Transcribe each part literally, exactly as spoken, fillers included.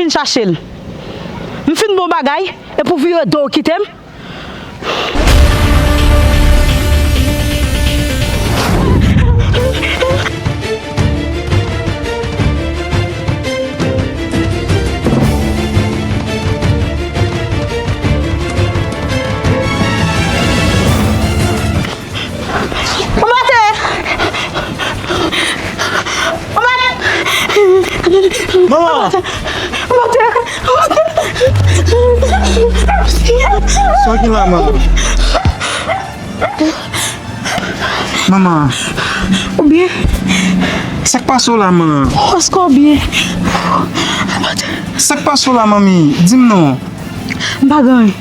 chache l. M fin bon bagay, epi w vire do w kite m. Manman! Sa w gen la, manman? Manman. Ou byen? Sa k pase w la, manman? Èske w byen? Sa k pase w la, manmi? Di m non. M pa gen anyen.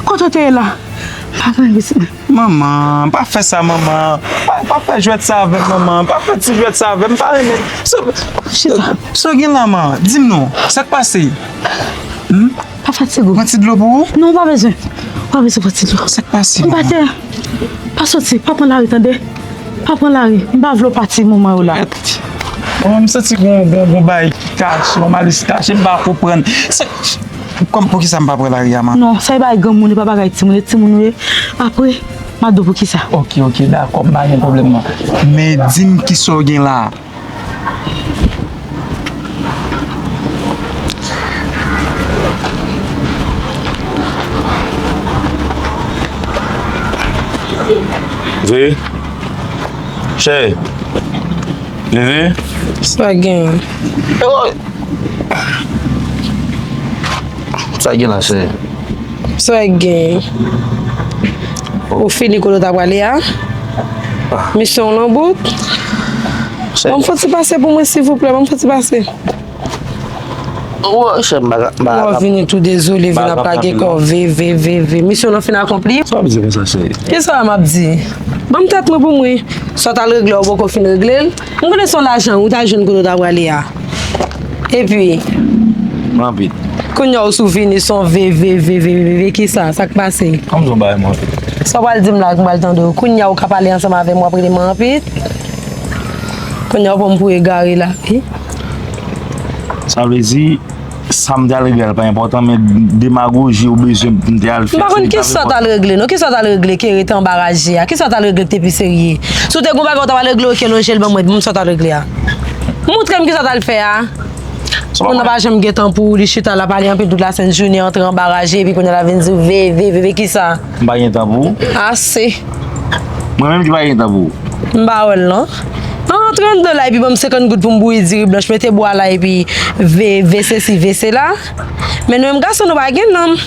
Kote w te ye la? M pa gen anyen, pitit mwen. Manman, pa fè sa, manman. Pa, pa fè jwèt sa avè m, manman. Pa fè ti jwèt sa avè m. M pa renmen. Sa, chita. Sa w gen la, manman? Di m non. Sa k pase? Hmm? Pa fatige w. Pran ti dlo pou ou? Non, ou pa bezwen. Ou pa bezwen pran ti dlo. Sa k pase, manman? M pa tè. Pa soti, pa pran lari, tande? Pa pran lari. M pa vle w pati moman yo la. Mèt. Manman, m santi gon, gon, gon bagay ki kache, yon malis kache, m pa konprann. Sa, kòm poukisa m pa pran lari a, manman? Non, sa e bagay granmoun, e pa bagay timoun, e timoun ou ye. Apre, m a di w poukisa. Ok, ok, dakò, m pa gen pwoblèm, non. Men di m kisa w gen la. Ve. Chè. Leve. Sa gen. Sa gen la, chè. Sa gen. Ou fini kote w ta prale a? Misyon w nan bout? Ban m fon ti pase pou mwen, silvouplè. Ban m fon ti pase. Wè, chè, m pa ka, m pa ka. Wè, vini tou dezole, vin ap lage kò, ve, ve, ve, ve. Misyon nan fin akonpli. Sa w ap di konsa, chè? Kisa m ap di? Ban m tèt mwen pou mwen. Sa w t al regle a, ou poko fin regle l. M konnen se yon lajan ou t al jwenn kote w ta prale a. Epi, kounye a ou sou vini se yon ve, ve, ve, ve, ve, ve, kisa? Sa k pase? Kòm se yon bagay manpit. Sa w pral di m la, m pral tande w. Kounye a ou ka pale ansanm avè m, w ap rele manpit. Kounye a ou pran m pou egare la. Sa vle di, sa m te al regle a, l pa enpòtan, men demagoji ou bezwen m te al fè. M pa konn kisa w t al regle, non. Kisa w t al regle ki rete anba raje a? Kisa w t al regle ki te pi serye? Si w te gon bagay w t ap al regle, oke, lonje l ban mwen, di m sa w t al regle a. Montre m kisa w t al fè a. Moun nan pa janm gen tan pou ou, li chita la pale anpil tout lasent jounen, antre anba raje, epi kounye a l ap vin di w ve, ve, ve, ve, kisa? M pa gen tan pou ou? Ase. Mwen menm ki pa gen tan pou ou? M pa wè l non. Antre anndan la epi ban m senkant goud pou m bouyi diri blanch, mete bwa la epi ve, ve sesi, ve sela. Men nou menm gason nou pa gen nanm.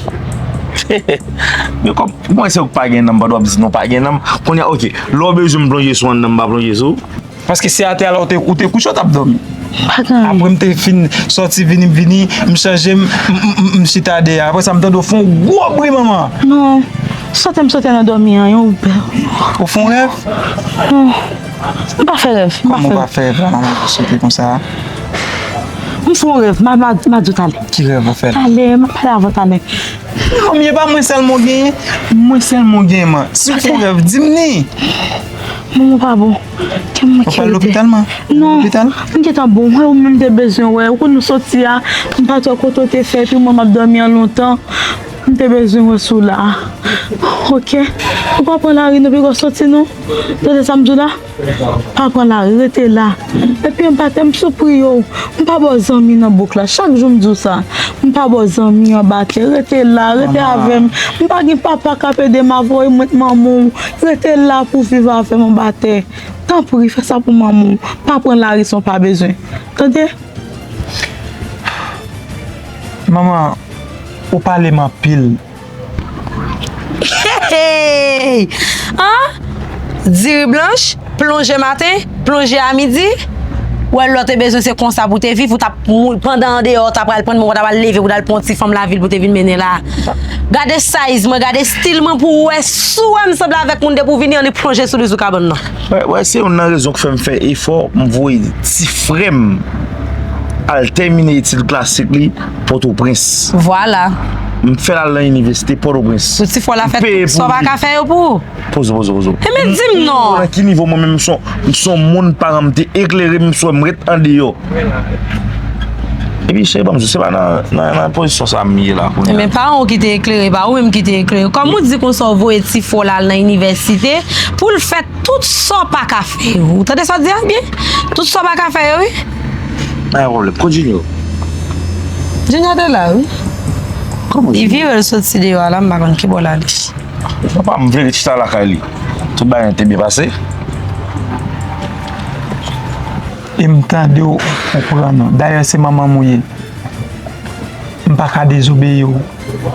Men kòm, mwen se ou k pa gen nanm, pandan w ap di nou pa gen nanm. Kounye a, oke, lè w bezwen m plonje sou anndan m, m pa plonje sou ou. Paske se atè a la ou te, ou te kouche, ou t ap dòmi. Pa gen anyen. Apre m te fin sòti, vini, m vini, m chanje, m, m, m, m chita dèyè. Apre sa, m tande w fè yon gwo bri, manman. Non. Sote m sote nan dòmi an, yon bèl. Ou fè yon rèv? Non. M pa fè rèv. M pa fè rèv. Kòman ou pa fè rèv la, manman, pou sote konsa? M fè yon rèv, m a, m a, m a di w talè. Ki rèv ou fè la? Talè, m a pale avè w talè. Non, men e pa mwen sèlman w genyen. Mwen sèlman w genyen, man. Si w fè yon rèv, di m ni. Manman pa bon. Kè m manke rete. Ou pral lopital, man? Non. Lopital? M gentan bon. Mwen, ou menm te bezwen wè. Ou konn nou soti a. M pa t wè kote w te fè. Epi mwen, m ap dòmi an lontan. M te bezwen wè si w la. Oke? Ou pa pran lari, non, piga w soti, non. Tande sa m di w la? Pa pran lari, rete la. Epi anba tè m sou priye w. M pa ba w zanmi nan bouk la. Chak jou m di w sa. M pa ba w zanmi anba tè. Rete la, rete avè m. M pa gen papa k ap ede m a voye mwen t manman w. Rete la pou w viv avè m anba tè. Tanpri, fè sa pou manman w. Pa pran lari san w pa bezwen. Tande? Manman, ou pale m anpil. Hey! An? Diri blanch, plonje maten, plonje a midi. Wè, lè w te bezwen se konsa pou w te viv, ou t ap mou-, pandan andeyò, w ta pral pran, men w ta pral leve pou w t al pran yon ti fanm lavil pou w te vin mennen la. Gade size mwen, gade stil mwen pou w wè si w wè m sanble avèk moun depi w vini, annik plonje sou dizou kabann nan. Wè, wè, se youn nan rezon k fè m fè efò, m voye ti frè m al tèmine etid klasik li Pòtoprens. Vwala. M fè l al nan inivèsite Pòtoprens. Pou ti frè w la fè tout sa w pa ka fè yo pou ou. Poze, poze, poze. Enben di m non. Nan ki nivo mwen menm m se yon, m se yon moun paran m te eklere m, m swe m ret andeyò. Epi cheri, ban m di w, se pa nan, nan, nan pozisyon sa a m ye la kounye a. Men paran w ki te eklere, pa ou menm ki te eklere. Kòm ou di konsa w voye ti frè w la al nan inivèsite pou l fè tout sa w pa ka fè yo. Ou tande sa w di a byen? Tout sa w pa ka fè yo, wi. Pa gen pwoblèm. Kot Junior? Junior te la, wi. Kòman Li Junior? Vire l soti deyò a la, m pa konn ki bò l ale. Papa, m vle chita lakay li. Tout bagay te byen pase. E m tande w, ou pran non. Dayè, se manman m ou ye. M pa ka dezobeyi w.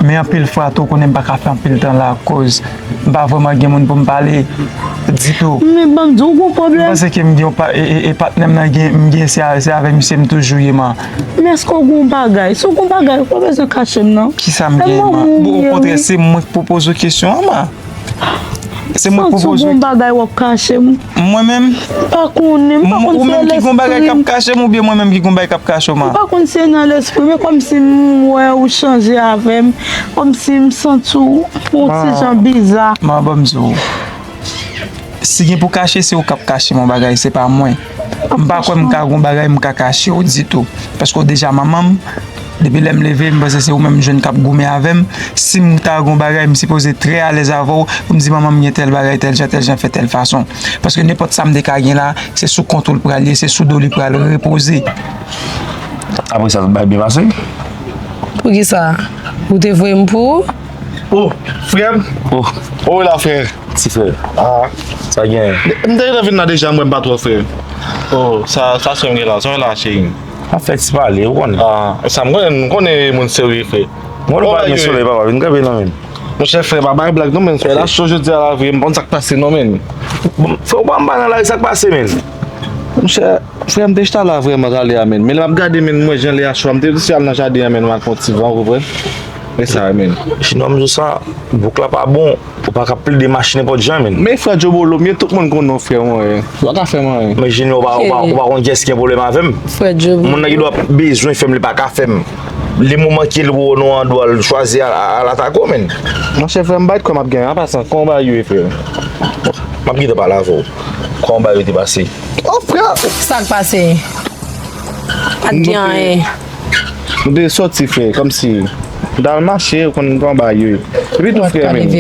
Men anpil fwa tou, ou konnen m pa ka fè anpil tan la akoz m pa vrèman gen moun pou m pale ditou. Men ban m di w, ou gon M pwoblèm? Panse ke m gen yon pa, e, e, e patnè m nan gen, m gen se, a- se avè misye m toujou ye, man. Men èske w gon bagay? Si w gon bagay, ou pa bezwen kache m, non. Kisa m gen, man? Bon, okontrè, se mwen k pwopoze w kesyon an, man. Se mwen k pwopoze. Santi w gon bagay w ap kache m. Mwen menm? M pa konnen, m pa konn si e lespri m. Ou menm ki gon bagay k ap kache m oubyen mwen menm ki gon bagay k ap kache w, man? M pa konn si e nan lespri m, men kòmsi m wè ou chanje avè m, kòmsi m santi w yon ti jan biza. Man, ban m di w. Si gen pou kache, se ou k ap kache m yon bagay, se pa mwen. M pa kwè m ka gon bagay m ka kache w ditou. Paske w deja manman m. Depi lè m leve, m panse se ou menm jwenn k ap goumen avè m. Si m ta gon bagay, m sipoze trè alèz avè w pou m di manman m gen tèl bagay, tèl jan, tèl jan, fè tèl fason. Paske nenpòt sa m te ka gen la, se sou kont ou l pral ye, se sou do li pral repoze. Apre sa, tout bagay byen pase? Poukisa? Ou te voye m pou ou? Oh, frè m. Oh. Oh, la, frè. Ti frè. Ah. Sa gen? M te gentan vin la deja, m wè m pa twò frè. Oh, sa, sa sè m gen la, sa w la, cheri? Ap fè ti pale, ou konnen. Ah, sa m konnen, m konnen moun serye, frè. Mwen, nou pa gen solèy, papa, vin kanpe nan men m. Monchè, frè, pa bay blag non, men, frè, la cho jodi a la, vre, m pa konn sa k pase non, men. Bon, frè, ou pa m pa nan lari, sa k pase, men? Monchè, frè, m te chita la vrèman talè a, men. Men lè m ap gade, men, m wè jan lè a cho a, m te di si al nan jaden an, men, m al pran ti van, ou konprann? E sa, men. Sinon, m di w sa, bouk la pa bon. Ou pa ka plede mache nenpòt jan, men. Men frè Djobolo, m ye, tout moun konnen w, frè mwen. Ou pa ka fè m anyen. Men Junior, ou pa, ou pa, ou pa konn kiyès ki gen pwoblèm avè m. Frè Djobolo. Moun nan gen dwa bezwen fè m, li pa ka fè m. Li moman ki l wè w nan yon andwa, l chwazi al, al atake w, men. Monchè, frè m, m pa t kwè m ap gen anyen. An pasan, kòman bagay yo ye, frè? M ap gentan pale avè w. Kòman bagay yo te pase? Oh, frè! Sa k pase? Pa t gen anyen. M te soti, frè, kòmsi m t al mache, ou konn kòman bagay yo ye. Epi tou, frè, men,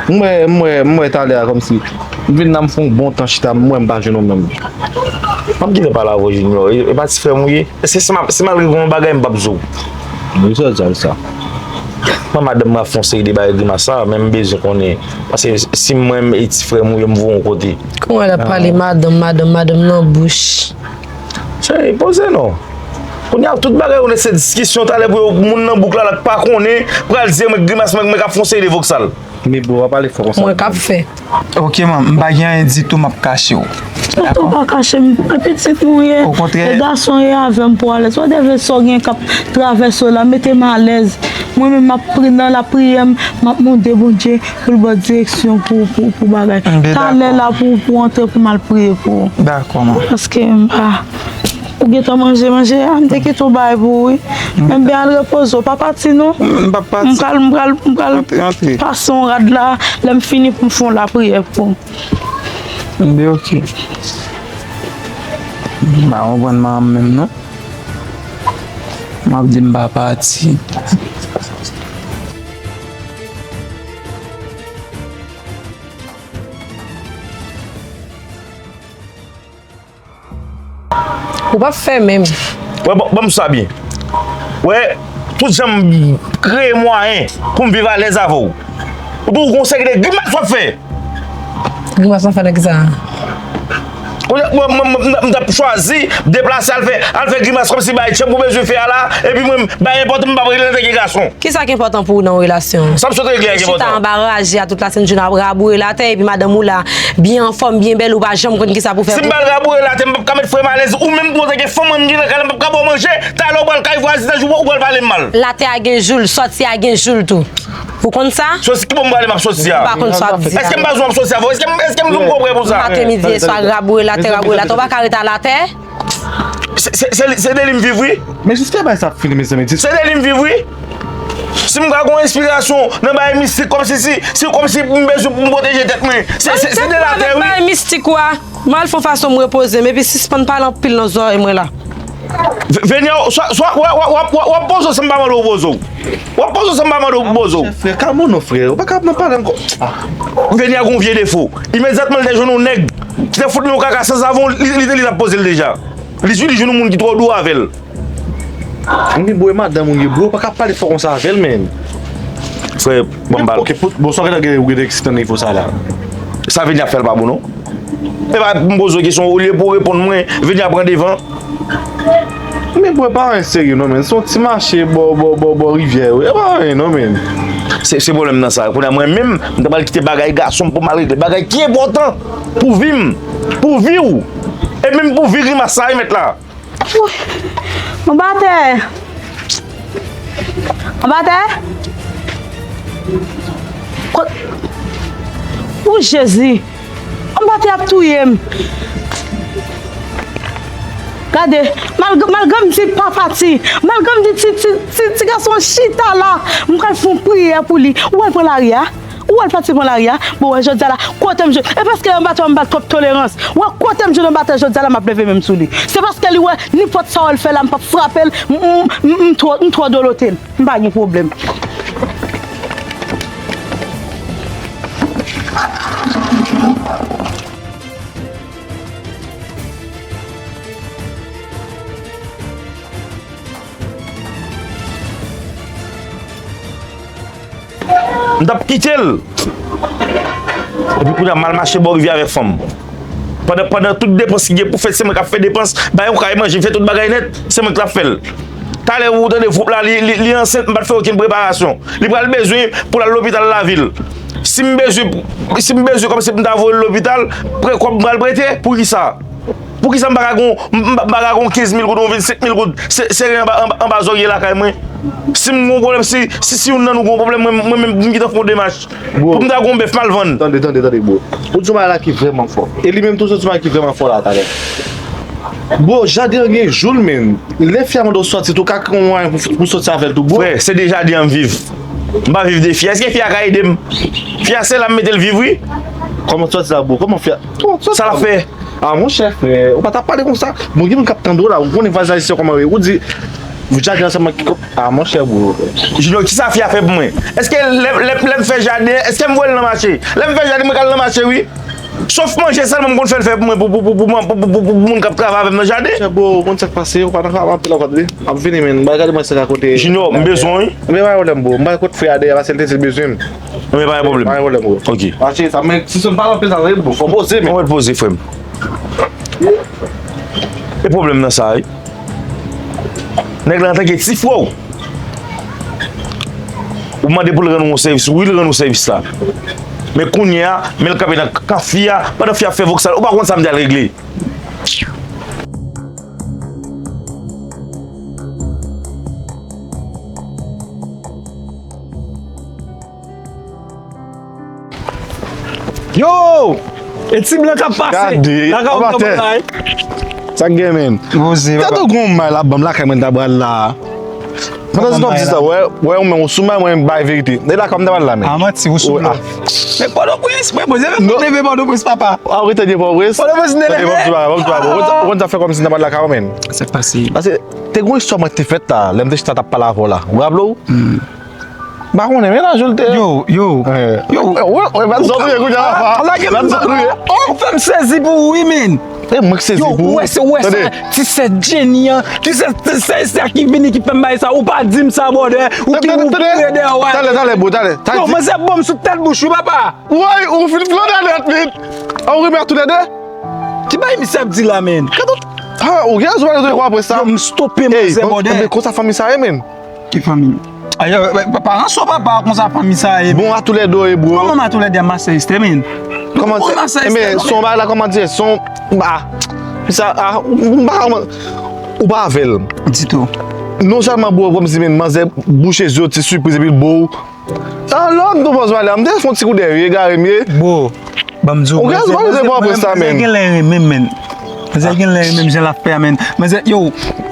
m wè, m wè, m wè talè a kòmsi m vin la, m fè yon bon tan chita, m wè m pa jwenn ou menm. M ap gentan pale avè w, Junior. E, e pa ti frè m ou ye? Èske si m ap, si m al rive yon bagay, m p ap di w? Wi, sa, sa, sa. Mwen, madanm mwen ap fè yon seri de bagay grimas sa, men m bezwen konnen. Paske si mwen, e ti frè m ou ye, m voye yon kote. Kouman l ap pale madanm, madanm, madanm nan bouch? Cheri, poze non. Kounye a, tout bagay ou nèt se diskisyon talè pou yo, moun nan bouk la, la k pa konnen, pral di mwen grimas mwen, mwen k ap fè yon seri de voksal. Men bro, w ap pale fò konsa. Mwen k ap fè. Ok, man, m pa gen anyen ditou m ap kache w. Dakò? Ou pa kache m. E pitit nou ye. Okontrè. E gason ye avè m pou alèz. Whatever sa w gen k ap travèse w la, mete m alèz. Mwen menm, m ap pri nan lapriyè m, m ap mande Bondye pou l ban direksyon pou, pou, pou bagay. M byen dakò. Talè la pou, pou antre pou m al priye pou ou. Dakò, man. Paske m pa Ou gentan manje, manje a, m te kite w bay pou ou, wi. Men byen al repoze w, pa pati non. M p ap pati. M pral, m pral, m pral pase yon rad la, lè m fini pou m fè yon lapriyè pou ou. M byen oke. M pa konprann manman m menm non. M ap di m pa pati. Ou p ap fè menm. Wè, ban, ban m sa byen. Wè, tout jan m kreye mwayen pou m viv alèz avè w. Ou tou gon seri de grimas w ap fè. Grimas m ap fè nan kisa? Kounye a, mwen, mwen, mwen, m t ap chwazi deplase al fè, al fè grimas kòmsi bay tchanp ou bezwen fè a la, epi mwen, bay enpòtan m p ap regle l antanke gason. Kisa ki enpòtan pou ou nan yon relasyon? Sa m sot regle a ki enpòtan. Chita anba raje a tout lasent jounen ap raboure latè, epi madanm ou la, byen anfòm, byen bèl, ou pa janm konn kisa pou fè pou. Si m pral raboure latè, m p ap ka met frè m alèz, ou menm tou antanke fanm mwen m gen nan kay la, m p ap ka ba w manje, talè w pral kay vwazen, tanjou ou pral pale m mal. Latè a gen jou l, sòti a gen jou l tou. Ou konn sa? Sòti ki bò m prale m ap sòti a? Ou pa konn sa w ap di a. Èske m pa jou m ap sòti avè w? Èske m, èske m jou m twò prè pou sa? Maten, midi e swa, raboure latè, raboure latè, ou pa ka ret alatè? Se, se, se, se de li m viv, wi. Men jiska bagay sa ap fini, mezanmi, di. Se de li m viv, wi. Si m ka gon enspirasyon nan bagay mistik, kòmsi, si, si, kòmsi m bezwen pou m pwoteje tèt mwen, se, se, se de latè, wi. Bagay mistik ou a, m al fè yon fason m repoze m, epi sispann pale anpil nan zòrèy mwen la. Venya, w ap poze w san m pa mande w poze w. W ap poze w san m pa mande w poze w. Frè, kalme w non, frè. Ou pa ka ap nan pale ankò. Venya gen yon vye defo. Imedyatman l te jwenn yon nèg ki te fout li yon kaka san savon, li, li, li t ap poze l deja. Li, li jwenn yon moun ki twò dou avè l. Ou gen bro, e madanm ou ye, bro, ou pa ka pale fò konsa avè l, menn. Frè, ban m pale. Ok, bon, sa w gentan gen, ou gentan eksite nan nivo sa la. Sa Venya ap fè l pa bon, non. E pa m poze w kesyon, olye pou w reponn mwen, Venya pran devan. Men bro, e pa anyen serye non, menn. Se yon ti mache bò, bò, bò, bò rivyè yo. E pa anyen non, menn. Se, se pwoblèm nan sa. Kounye a mwen menm, m ta pral kite bagay gason pou m al regle bagay ki enpòtan pou vi m, pou vi w, e menm pou vi Grimas sa, wi, mèt la. Anba tè. Anba tè. Kot. O Jezi. Anba tè ap touye m. Gade, malgre, malgre m di pa pati, malgre m di ti, ti, ti, ti gason chita la, m pral fè yon priyè pou li. Ou wè l pran lari a? Ou wè l pati pran lari a? Bon, wè, jodi a la, kote m jwe. E paske anba tè m bat twòp tolerans. Wè, kote m jwe anba tè jodi a la, m ap leve men m sou li. Se paske li wè, nenpòt sa w wè l fè la, m p ap frape l, m, m, m, m twò, m twò dolote l. M pa gen pwoblèm. M t ap kite l. Epi kounye a, m al mache bò rivyè avèk fanm. Pandan, pandan tout depans ki gen pou fèt, se mwen k ap fè depans, bay yon kay manje, fè tout bagay nèt, se mwen k t ap fè l. Talè ou tande voup la, li, li, li ansent, m pa t fè okenn preparasyon. Li pral bezwen pou l al lopital lavil. Si m bezwen, si m bezwen kòmsi pou m ta voye l lopital, pre-, kòb m pral prete, poukisa? Poukisa m pa ka gon, m, m pa ka gon kenz mil goud, yon vennsenk mil goud, se, sere anba, anba, anba zòrye lakay mwen? Si m gon pwoblèm, si, si, si youn nan nou gon pwoblèm, mwen, mwen menm, m gentan fè yon demach. Bro. Pou m ta gon bèf, m al vann. Tande, tande, tande, bro. Ou di yon bagay la ki vrèman fò. E li menm tou, se yon bagay ki vrèman fò la, talè. Bro, jaden an gen jou l, menn. Lè fi a mande w sòti, tou ka gen yon mwayen pou, pou sòti avè l tou, bro. Frè, se de jaden an m viv. M pa viv de fi a. Èske fi a ka ede m? Fi a se la m mete l viv, wi. Kòman sòti la, bro? Kòman fi a? Sa l ap fè? A, monchè, frè, ou pa ta pale konsa. Bon, gen moun k ap tande w la, ou konnen vwazin ayisyen kòman yo ye. Ou di, jaden an sèlman ki ko-, a, monchè, bro. Junior, kisa fi a fè pou mwen? Èske lè, lè, lè m fè jaden, èske m voye l nan mache? Lè m fè jaden, mwen k al nan mache, wi. Sof manje sèlman m konn fè l fè pou mwen, pou, pou moun k ap travay avè m nan jaden. Monchè, bro, ou konn sa k pase, ou pa nan ka anpil ankò, tande. M ap vini, men, m pral gade mwen se ka kote. Junior, m bezwen w, wi. Men pa gen pwoblèm, bro. M pral kot frè a dèyè, paske l te di l bezwen m. Men pa gen pwoblèm. Pa gen pwoblèm, bro. Ok. Mache sa, men si se m pale anpil sa, tande, bro, fò poze, men. Mwen poze, frè m. E pwoblèm nan sa, wi. Nèg la antanke ti frè w. Ou mande pou l rann ou yon sèvis, wi, l rann ou sèvis la. Men kounye a, men l kanpe nan kan fi a, pandan fi a ap fè voksal, ou pa konn sa m te al regle. Yo! E ti blan k ap pase. Gade, la ka anba tè. Sa k gen, menn? Poze, papa. Tèt ou gon may la, ban m lakay mwen ta pral la. Pandan se t ap di sa, wè, wè, ou menm, ou sou may mwen bay verite. E lakay m ta pral la, menn. A, manti, ou sou blan. Men Pòtoprens, mwen poze, men mwen leve Pòtoprens, papa. A, ou rete byen Pòtoprens? Pòtoprens, mwen leve. Ou konn sa fè kòmsi m ta pral lakay ou, menn. Sa k pase? Paske te gon istwa mwen te fèt la, lè m te chita t ap pale avè w la. Ou raple w? M pa konnen, men nan jou l te. Yo, yo, yo. Wè, wè, bat zòt ou ye kounye a, papa. Bat zòt ou ye. Oh, ou fè m sezi pou ou, wi, men. E mwen k sezi pou ou. Yo, ou wè se, ou wè sa, ti sè Jenny an, ti sè, ti sè, sè ki vini ki fè m bay sa, ou pa di m sa, brother. Ou ki ou pire dèyè, wè. Talè, talè, bro, talè. Yo, manzè bon m sou tèt bouch, wi, papa. Woy, ou fin flonn nèt, men. An, ou remèt toulède? Ki bagay misye ap di la, men? Gade, ha, ou gen rezon, pa gen rezon, apre sa. Yo, m stope manzè, brother. Ey, men konsa fanmi sa ye, men. Ki fanmi? Ayo, pa, pa, paran sou papa konsa fanmi sa ye. Bon, a toulède, bro. Kòman a toulède a Masè Estè, men? Kòman se? Ebyen, se yon bagay la, kòman di, se yon, ah, sa, ah, ou, ou pa, ou pa avè l. Ditou. Non sèlman, bro, kòmsi, men, manzè bouche zye w, ti sipriz, epi l bo w. Alò, m tou pòz pale, m te fè yon ti kou dèyè, egare m ye. Bro, ban m di w, ou gen, ou gen lè renmen m, men. Manzè gen lè menm jan l ap fè a, men. Manzè, yo,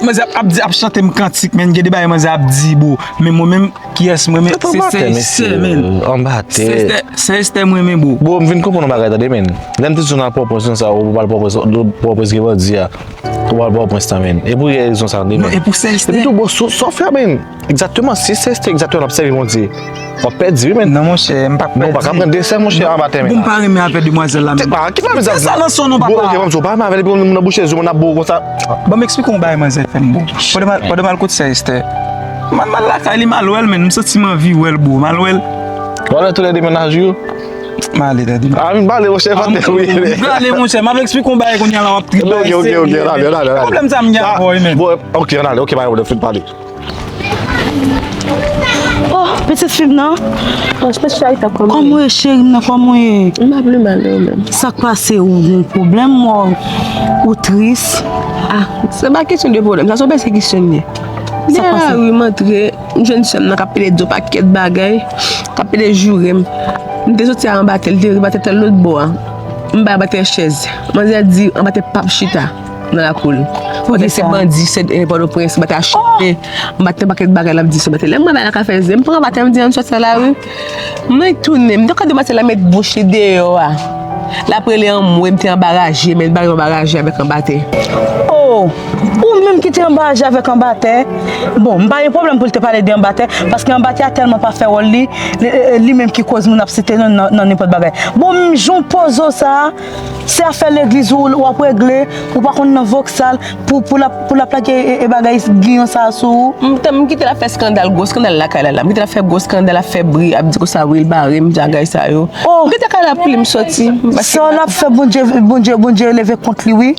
manzè ap, ap di, ap chante m kantik, men. Gen de bagay manzè ap di, bro. Men mwen menm, kiyès mwen, men, se, se, se, men. Anbatè. Se, se, se mwen, men, bro. Bro, m vin konprann yon bagay, tande, men. Lè m te di w n al Pòtoprens konsa, ou pral Pòtoprens, Pòtoprens gen bandi a. Ou pral Pòtoprens la, men. E pou ki rezon sa, tande, men. Non, e pou se, se. Epi tou, bro, sa, sa w fè a, men. Egzakteman, si se, se egzakteman l ap sèvi Bondye. W ap pèdi, wi, men. Non, monchè, m p ap pèdi. Non, w pa ka pran desè, monchè, anbatè, men. Bon, m pa renmen avè demwazèl la, men. Tèt pa, ki pa mizè. Fè sa nan son non, papa. Bon, ok, pa m di w, pa renmen avè l, epi moun nan bouche zye w, moun ap bo w konsa. Bon, m eksplike w yon bagay, manzè fè m, bro. Pandan m al, pandan m al kote sè Esther. M al, m al lakay li, m al wè l, men. M santi m anvi wè l, bro. M al wè l. W al wè toulède mennaj ou yo? M ale, tande. A, m pale, monchè, pa te wi. M ale, monchè, m ap eksplike w yon bagay kounye a la, w ap tripe. Ok, ok, ok, n ale, n ale, n ale. Pwoblèm sa m gen avè w, men. Bon, ok, n ale, ok, pa gen pwoblèm, fin pale. Oh, pitit fi m nan. Oh, pitit Charita, kòman w ye? Kòman w ye, cheri m nan, kòman w ye? M pa pli mal, e ou menm? Sa k pase, ou gen pwoblèm, ou, ou tris? Ah, se pa kesyon de pwoblèm, sa se yon pèsekisyon m ye. Sa k pase? Dèyè lari, m antre, m jwenn sè m nan k ap pede di yon pakèt bagay, k ap pede joure m. M te soti a anba tè, li te rive anba tè lòt bò a. M bay anba tè chèz. Manzè di anba tè p ap chita nan lakou l. Poutèt se bandi, se, eh, Pòtoprens, anba tè a chante, anba tè pakèt bagay l ap di sou anba tè. Lè m wè bagay la ka fè zen, m pran anba tè, m di, "Ann sòti la, wi." Mwen tounen, m te ka di manzè la met bouch li deyò a. L ap rele anmwe, m te anba raje, men l pa yon anba raje avèk anba tè. Oh, ou menm ki te anba raje avèk anba tè. Bon, m pa gen pwoblèm pou l te pale de anba tè, paske anba tè a tèlman pa fè wòl li, li, li menm ki koz moun ap site nan, nan, nan nenpòt bagay. Bon, m jan w poze w sa, se afè legliz ou, ou ap regle, ou pa konn nan voksal, pou, pou l ap, pou l ap lage e, e bagay giyon sa sou ou. M te, m kite l ap fè eskandal, gwo eskandal lakay la la. M kite l ap fè gwo eskandal, ap fè bri, ap di konsa, wi, l bare m, bagay sa yo. Oh! M kite kay la pou li, m sòti. M pase. Sa l ap fè, Bondye, Bondye, Bondye leve kont li, wi.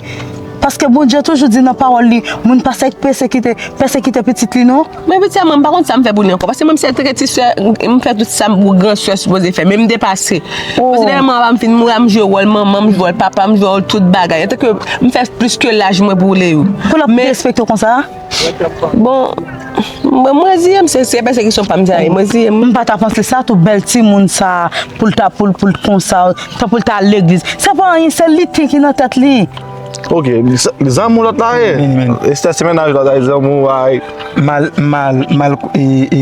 Paske Bondye toujou di nan pawòl li, moun pa sa k pèsekite, pèsekite pitit li, non. Men pitit a mwen, m pa konn sa m fè pou li ankò. Paske mwen, m se trè ti sè, m fè tout sa m pou gran sè sipoze fè. Men m depase. Oh. Paske dèyè manman m fin mouri, m jwe wòl manman, m jwe wòl papa, m jwe wòl tout bagay. Antanke m fè plis ke laj mwen pou li. Pou l ap derespekte w konsa? Bon, mwen, mwen reziye m, se, se pèsekisyon pa m sa ye, mwen reziye m. M pa ta panse sa, tou bèl timoun sa, pou l ta, pou l, pou l konsa, tankou l ta al legliz. Se pa anyen, se lite ki nan tèt li. Ok, li sa, li zanmi w lòt la ye. Men, men. Esther se mennaj lòt la, zanmi w, ay. M al, m al, m al, e, e,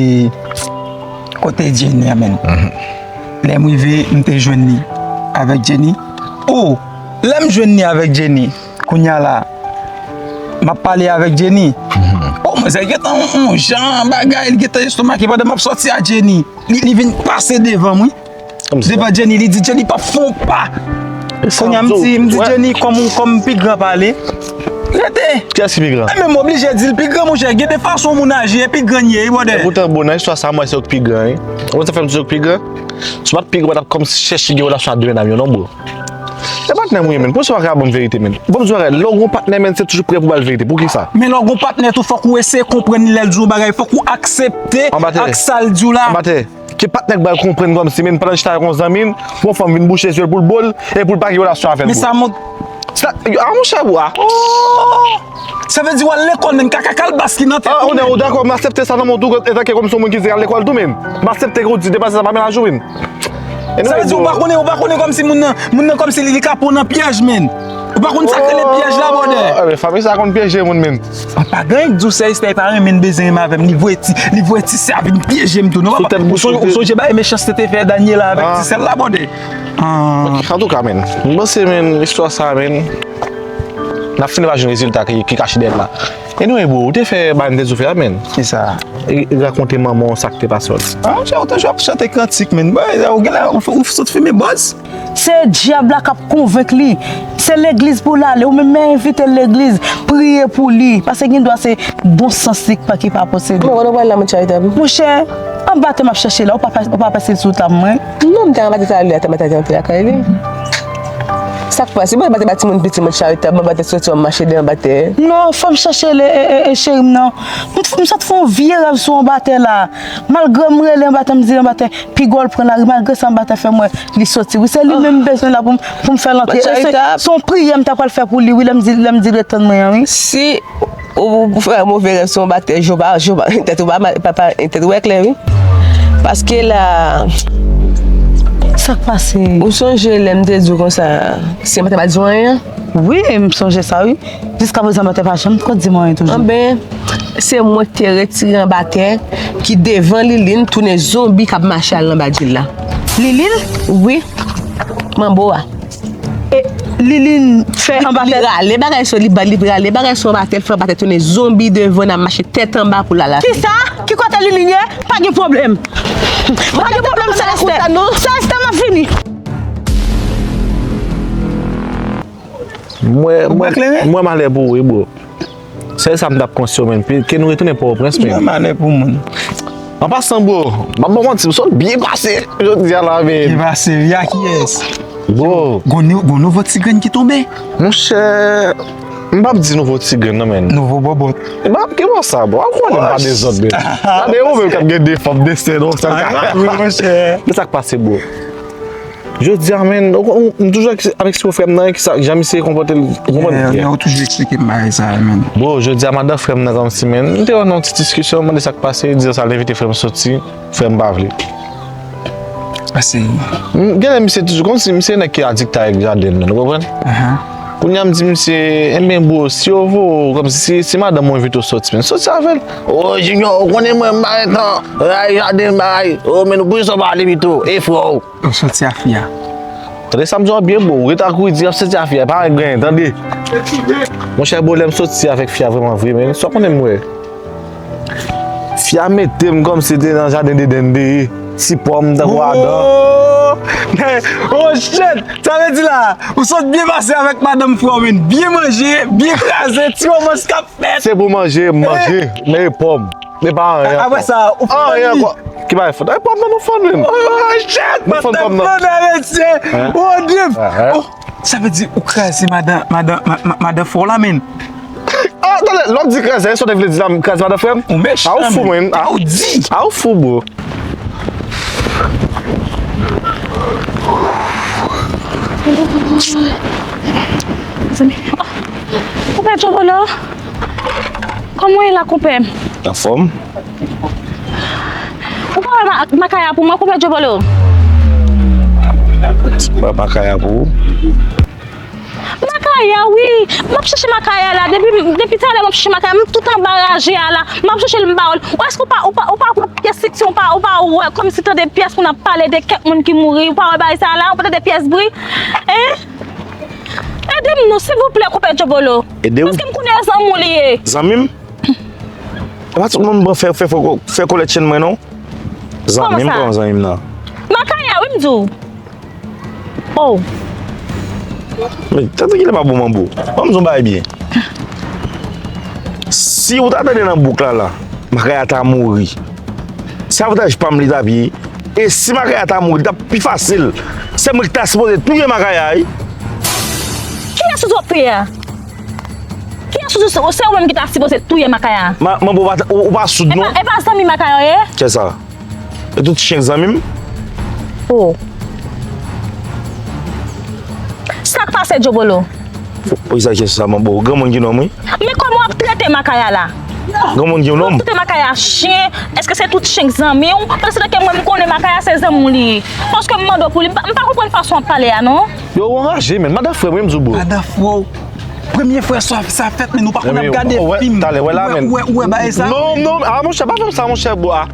kote Jenny a, men. Lè m rive, m te jwenn li avèk Jenny. Oh, lè m jwenn li avèk Jenny, kounye a la, m ap pale avèk Jenny. Oh, manzè gentan yon, yon jan bagay, li gentan estomake pandan m ap sòti a Jenny. Li, li vin pase devan m, wi. Devan Jenny, li di Jenny p ap fè yon pa. Kounye a m di, m di Jenny, kòm ou, kòm pi gran pale. Rete. Kiyès ki pi gran? Enben, m oblije di l pi gran, monchè. Gen de fason moun aji, e pi gran l ye, wi, brother. Epoutan, bon, nan istwa sa, m wè se ou k pi gran, wi. Ou konn sa fè m di se ou k pi gran? Si w pa t pi gran, w pa t ap kòmsi chèche gen relasyon ak de medam yo, non, bro. E patnè m, wi, men. Poukisa w pa ka ban m verite, men? Bon, m di w bagay, lè w gon patnè, men, se toujou prè pou ba l verite. Poukisa? Men lè w gon patnè tou, fòk ou eseye konprann li lè l di yon bagay, fòk ou aksepte ak sa l di w la. Anbatè. Ki patnè k ba l konprann kòmsi, men, pandan l chita avèk yon zanmi l, pou yon fanm vin bouche zye l pou l bo l, e pou l pa gen relasyon avè l, bro. Men sa mont. Sa, a, monchè, bro, a. Oh! Sa vle di w al lekòl, men, kaka kalbas ki nan tèt ou, men. Ah, ou dakò, m aksepte sa nan men w tou, antanke kòmsi yon moun ki di al lekòl tou, men. M aksepte ke w di depase sa pa mennaj ou, men. Sa vle di ou pa konnen, ou pa konnen kòmsi moun nan, moun nan kòmsi li, li ka pran w nan pyèj, men. Ou pa konn sa k rele pyèj la, brother. Oh, men fanmi sa konn pyeje moun, men. An pa gen anyen k di w sè Esther pa renmen l bezwen renmen avè m, li voye ti, li voye ti sè a vin pyeje m tou, non, papa. Ou sonje, ou sonje bagay mechanste te fè Daniela avèk ti sè l la, brother. Ah. Ok, antouka, men, m panse, men, istwa sa, men, n ap fini pa jwenn rezilta ki, ki kache dèyè l la. Anyway, bro, ou te fè bagay m te di w fè a, men. Kisa? E, e rakonte manman w sa k te pase w. Ah, monchè, ou toujou ap chante kantik, men. Bon, ou gen la, ou, ou sot fimen bòz. Se dyab la k ap konvenk li. Se legliz pou l ale. Ou menm, men envite l legliz. Priye pou li. Paske gen dwa se bon sans li k pa, ki pa posede. Bon, kote w pral la, Mèt Charitab? Monchè, anba tè m ap chèche la. Ou pa, ou pa pase l sou tab mwen? Non, m te anba tè talè, atè m te antre lakay li. Sa k pase? Bon, anba tè pa timoun piti, Mèt Charitab, anba tè soti, w ap mache de anba tè. Non, fò m chèche le, e, e, e, cheri m nan. M, m sot fè yon vye rèv sou anba tè la. Malgre m rele anba tè, m di anba tè, piga w pran lari, malgre sa anba tè fè m wè li soti. Wi, se li menm m bezwen la pou m, pou m fè l antre. E se, se yon priyè m ta pral fè pou li, wi, lè m di, lè m di l ret tann mwen an, wi. Si ou, ou fè move rèv sou anba tè, je w pa, je w pa, tèt ou pa, pa, pa, tèt ou pa klè, wi. Paske la, Sa k pase? Ou sonje lè m te di w konsa, si m pa te pa di w anyen? Wi, m sonje sa, wi. Jiskaprezan, m pa te pa janm twò di m anyen toujou. Anben, se mwen ki te retire anba tè, ki devan Liline, tounen zonbi k ap mache al anba djil la. Liline? Wi. Manbo a. E Liline fè anba tè. Li rale bagay sou li, li rale bagay sou anba tè, l fè anba tè tounen zonbi devan n ap mache tèt anba pou l al avè l. Kisa? Ki kote Liline ye? Pa gen pwoblèm. Pa gen pwoblèm, Seleste. Seleste, m ap vini. Mwen, mwen, mwen malè pou ou, wi, bro. Sèl sa m t ap konseye w, menn. Ke nou retounen Pòtoprens, menn. Mwen malè pou moun. An pasan, bro, m ap ba w manti, m sot byen pase jodi a la, menn. Byen pase, wi, a kiyès? Bro. Gon nou- gon nouvo ti grenn ki tonbe. Monchè, m p ap di nouvo ti grenn, non, menn. Nouvo bòbòt. M p ap ki bò sa, bro. A konnen m pa dezòd, menn. Gade ou menm k ap gen de fanm, de sè, non, sa. Wi, monchè. Men sa k pase, bro. Jodi a, menn, ou- ou- m toujou ap eksplike frè m nan, ki sa, jan misye konpòte l, ou konprann? Yeah, yeah, ou toujou eksplike m bagay sa yo, menn. Bro, jodi a, madan frè m nan kòmsi, menn, m te wè nan yon ti diskisyon, m mande sa k pase, li di sa l envite frè m soti, frè m pa vle. Ase. M- Genlè misye toujou, kòmsi misye nèg ki adikte avèk jaden, menn, ou konprann? Kounye a, m di misye, enben, bro, si yo voye w, kòmsi si, si madanm ou envite w soti, menn, soti avè l. O, Junior, ou konnen mwen, m pa gen tan, bagay jaden, bagay, o, menn, ou pou sa w pale pito, e frè w. Ou soti a fi a. Tande sa m di w byen, bro. Ou ret ak Rudy, ap soti a fi a. Pa gen, tande. Monchè, bro, lè m soti avèk fi a vrèman vre, men sa w konnen m wè. Fi a mete m kòmsi te nan jaden Edenn de ye. Ti pòm, tankou Adan. Oh, shit! Sa vle di la, ou sot byen pase avèk madanm frè w, men byen manje, byen kraze, ti romans k ap fèt. Se pou manje, m manje, men e pòm. Men pa anyen ankò. Apre sa, ou fann li. Ki bagay fann? Ay, pòm nan nou fann, menn. Oh, shit! Nou fann pòm nan. Mesye! Oh, Dieu! Oh, sa vle di ou kraze madan, madan, ma- ma- madan frè w la, menn. Ah, tande, lè w di kraze, sa w te vle di la, m kraze madan frè m? Ou mechan, ou fou, menn. Ah, ou di. Ah, ou fou, bro. Konpè Djobolo, kòman w ye la, konpè? Anfòm. Ou pa wè ma- makaya pou mwen, konpè Djobolo? Ba makaya pou ou? Makaya, wi. M ap chèche makaya la. Depi, depi talè m ap chèche makaya. M tout anba raje a la. M ap chèche l, m pa wè l. Ou èske ou pa, ou pa, ou pa wè pyès fiksyon, ou pa, ou pa wè kòmsi tande pyès moun ap pale de kèk moun ki mouri. Ou pa wè bagay sa la? Ou pa tande pyès bri? Hein? Ede m non, silvouplè, konpè Djobolo. Ede w? Paske m konnen zanmi w li ye. Zanmi m? E pa tout moun bon fè, fè, fè, fè kolèt chenn mwen, non. Zanmi m, kòman zanmi m nan? Makaya, wi, m di w. Oh. Men, tande kilè m ap bon manbo. Ban m di w yon bagay byen. Si ou ta tande nan bouk la, la, Makaya ta mouri. Se avantaj pa m li t ap ye. E si Makaya ta mouri, li t ap pi fasil. Se mwen ki ta sipoze touye Makaya, wi. Kilès ou t ap touye a? Kiyès ou di se ou menm ki ta sipoze touye Makaya? Ma- Manbo, ou pa- ou ou pa soud, non? E pa, e pa zanmi Makaya w ye? Kiyès sa? E tout chen zanmi m? Oh. Sa k pase, Djobolo? Poukisa kesyon sa, Manbo? Granmoun ki nonm, wi. Men kòman w ap trete Makaya la? Granmoun ki nonm? Ou ap trete Makaya chen, èske se tout chen k zanmi w? Paske ke mwen, m konnen Makaya se zanmi w li ye. Paske m mande w pou li, m pa, m pa konprann fason w ap pale a, non. Yo, ou anraje, menn. Madan frè m, wi, m di w, bro. Madan frè w. Premye fwa sa, sa fèt, men nou pa konn ap gade fim. Talè, wè la, menn. Ou wè, ou wè bagay sa? Non, non, ah, monchè, pa fè m sa, monchè, bro, ah.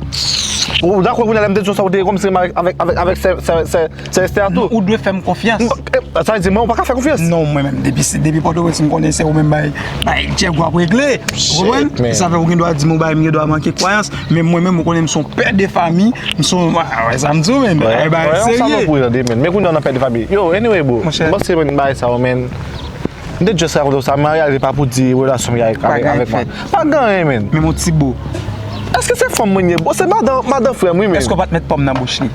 Ou dakò, kounye a lè m te di w sa, ou te kòmsi avèk, avèk, avèk sè, sè, sè, sè Esther a tou. Ou dwe fè m konfyans. Sa vle di, mwen, ou pa ka fè konfyans? Non, mwen menm, depi, depi Pòtoprens, m konnen se ou menm bay, bay Djèg w ap regle. Ou konprann? E sa fè ou gen dwa di m yon bagay, m gen dwa manke kwayans, men mwen menm, ou konnen m se yon pè de fanmi, m se yon, ah, wè sa m di w, menn. Bagay serye. Sa mwen pou tande, menn. Men kounye a nan pè de fanmi. Yo, anyway, bro. M panse, menn, bagay sa yo, menn. M te just rakonte w sa, men an reyalite pa pou di relasyon m gen avèk, avèk, avèk mwen. Pa gen anyen, menn. Men mon ti bo. Èske se fanm mwen ye? Bon, se madan, madan frè m, wi, menn. Èske w pa t met pòm nan bouch li?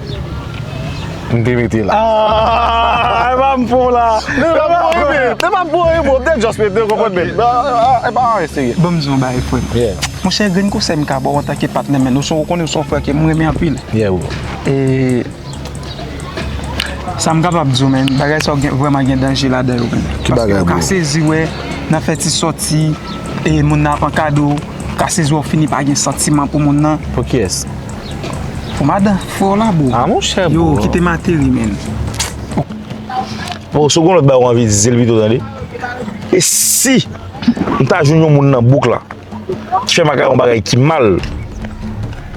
M te mete la. Ah, e pa m fè w la. Men pa pou anyen, men. Men pa pou anyen, bro. M te just mete, w konprann, men. Ah, ah, ah, e pa anyen serye. Ban m di w yon bagay, frè m. Yeah. Monchè, grenn konsèy m ka ba w antanke patnè, menn. Ou se, ou konnen ou se yon frè ke m renmen anpil. Yeah, bro. E Sa m kapab di w, menn, bagay sa yo gen, vrèman gen danje ladan yo, menn. Ki bagay, bro? Paske ou ka sezi wè, nan fè ti sòti, e moun nan ap an kado, ou ka sezi wè ou fini pa gen santiman pou moun nan. Pou kiyès? Madan frè w la, bro. Ah, monchè, bro. Yo, kite m ateri, menn. Bon, si w gen lòt bagay w anvi di, se l pito, tande. E si m ta jwenn yon moun nan bouk la, ki fè Makaya yon bagay ki mal,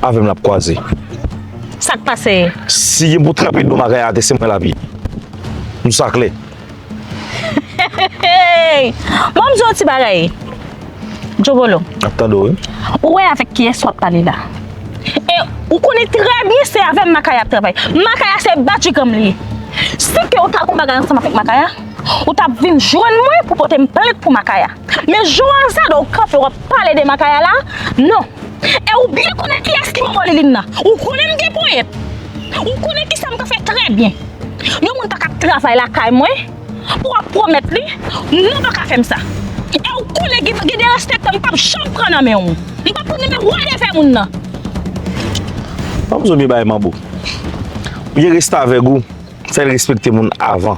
avè m l ap kwaze. Sa k pase? Si gen pou trape do Makaya atè, se mwen l ap ye. Nou sa klè. Hey! Bon, m di w yon ti bagay. Djobolo. Ap tande w, wi. Ou wè avèk kiyès w ap pale la. E ou konnen trè byen se avè m Makaya ap travay. Makaya se badjigam li ye. Si ke ou ta gon bagay ansanm avèk Makaya, ou t ap vin jwenn mwen pou pote m plent pou Makaya. Men jan w azade w kanpe w ap pale de Makaya la, non. E ou byen konnen kiyès ki manman Liline nan. Ou konnen m gen ponyèt. Ou konnen kisa m ka fè trè byen. Yon moun pa ka ap travay lakay mwen pou w ap pwomèt li, non pa ka fè m sa. E ou konnen gen gen derespektan m p ap janm pran nan men w. M p ap pran nan men w, whatever moun nan. Ban m di w byen bagay manbo. Ou gen restavèg ou. Fè l respekte moun avan.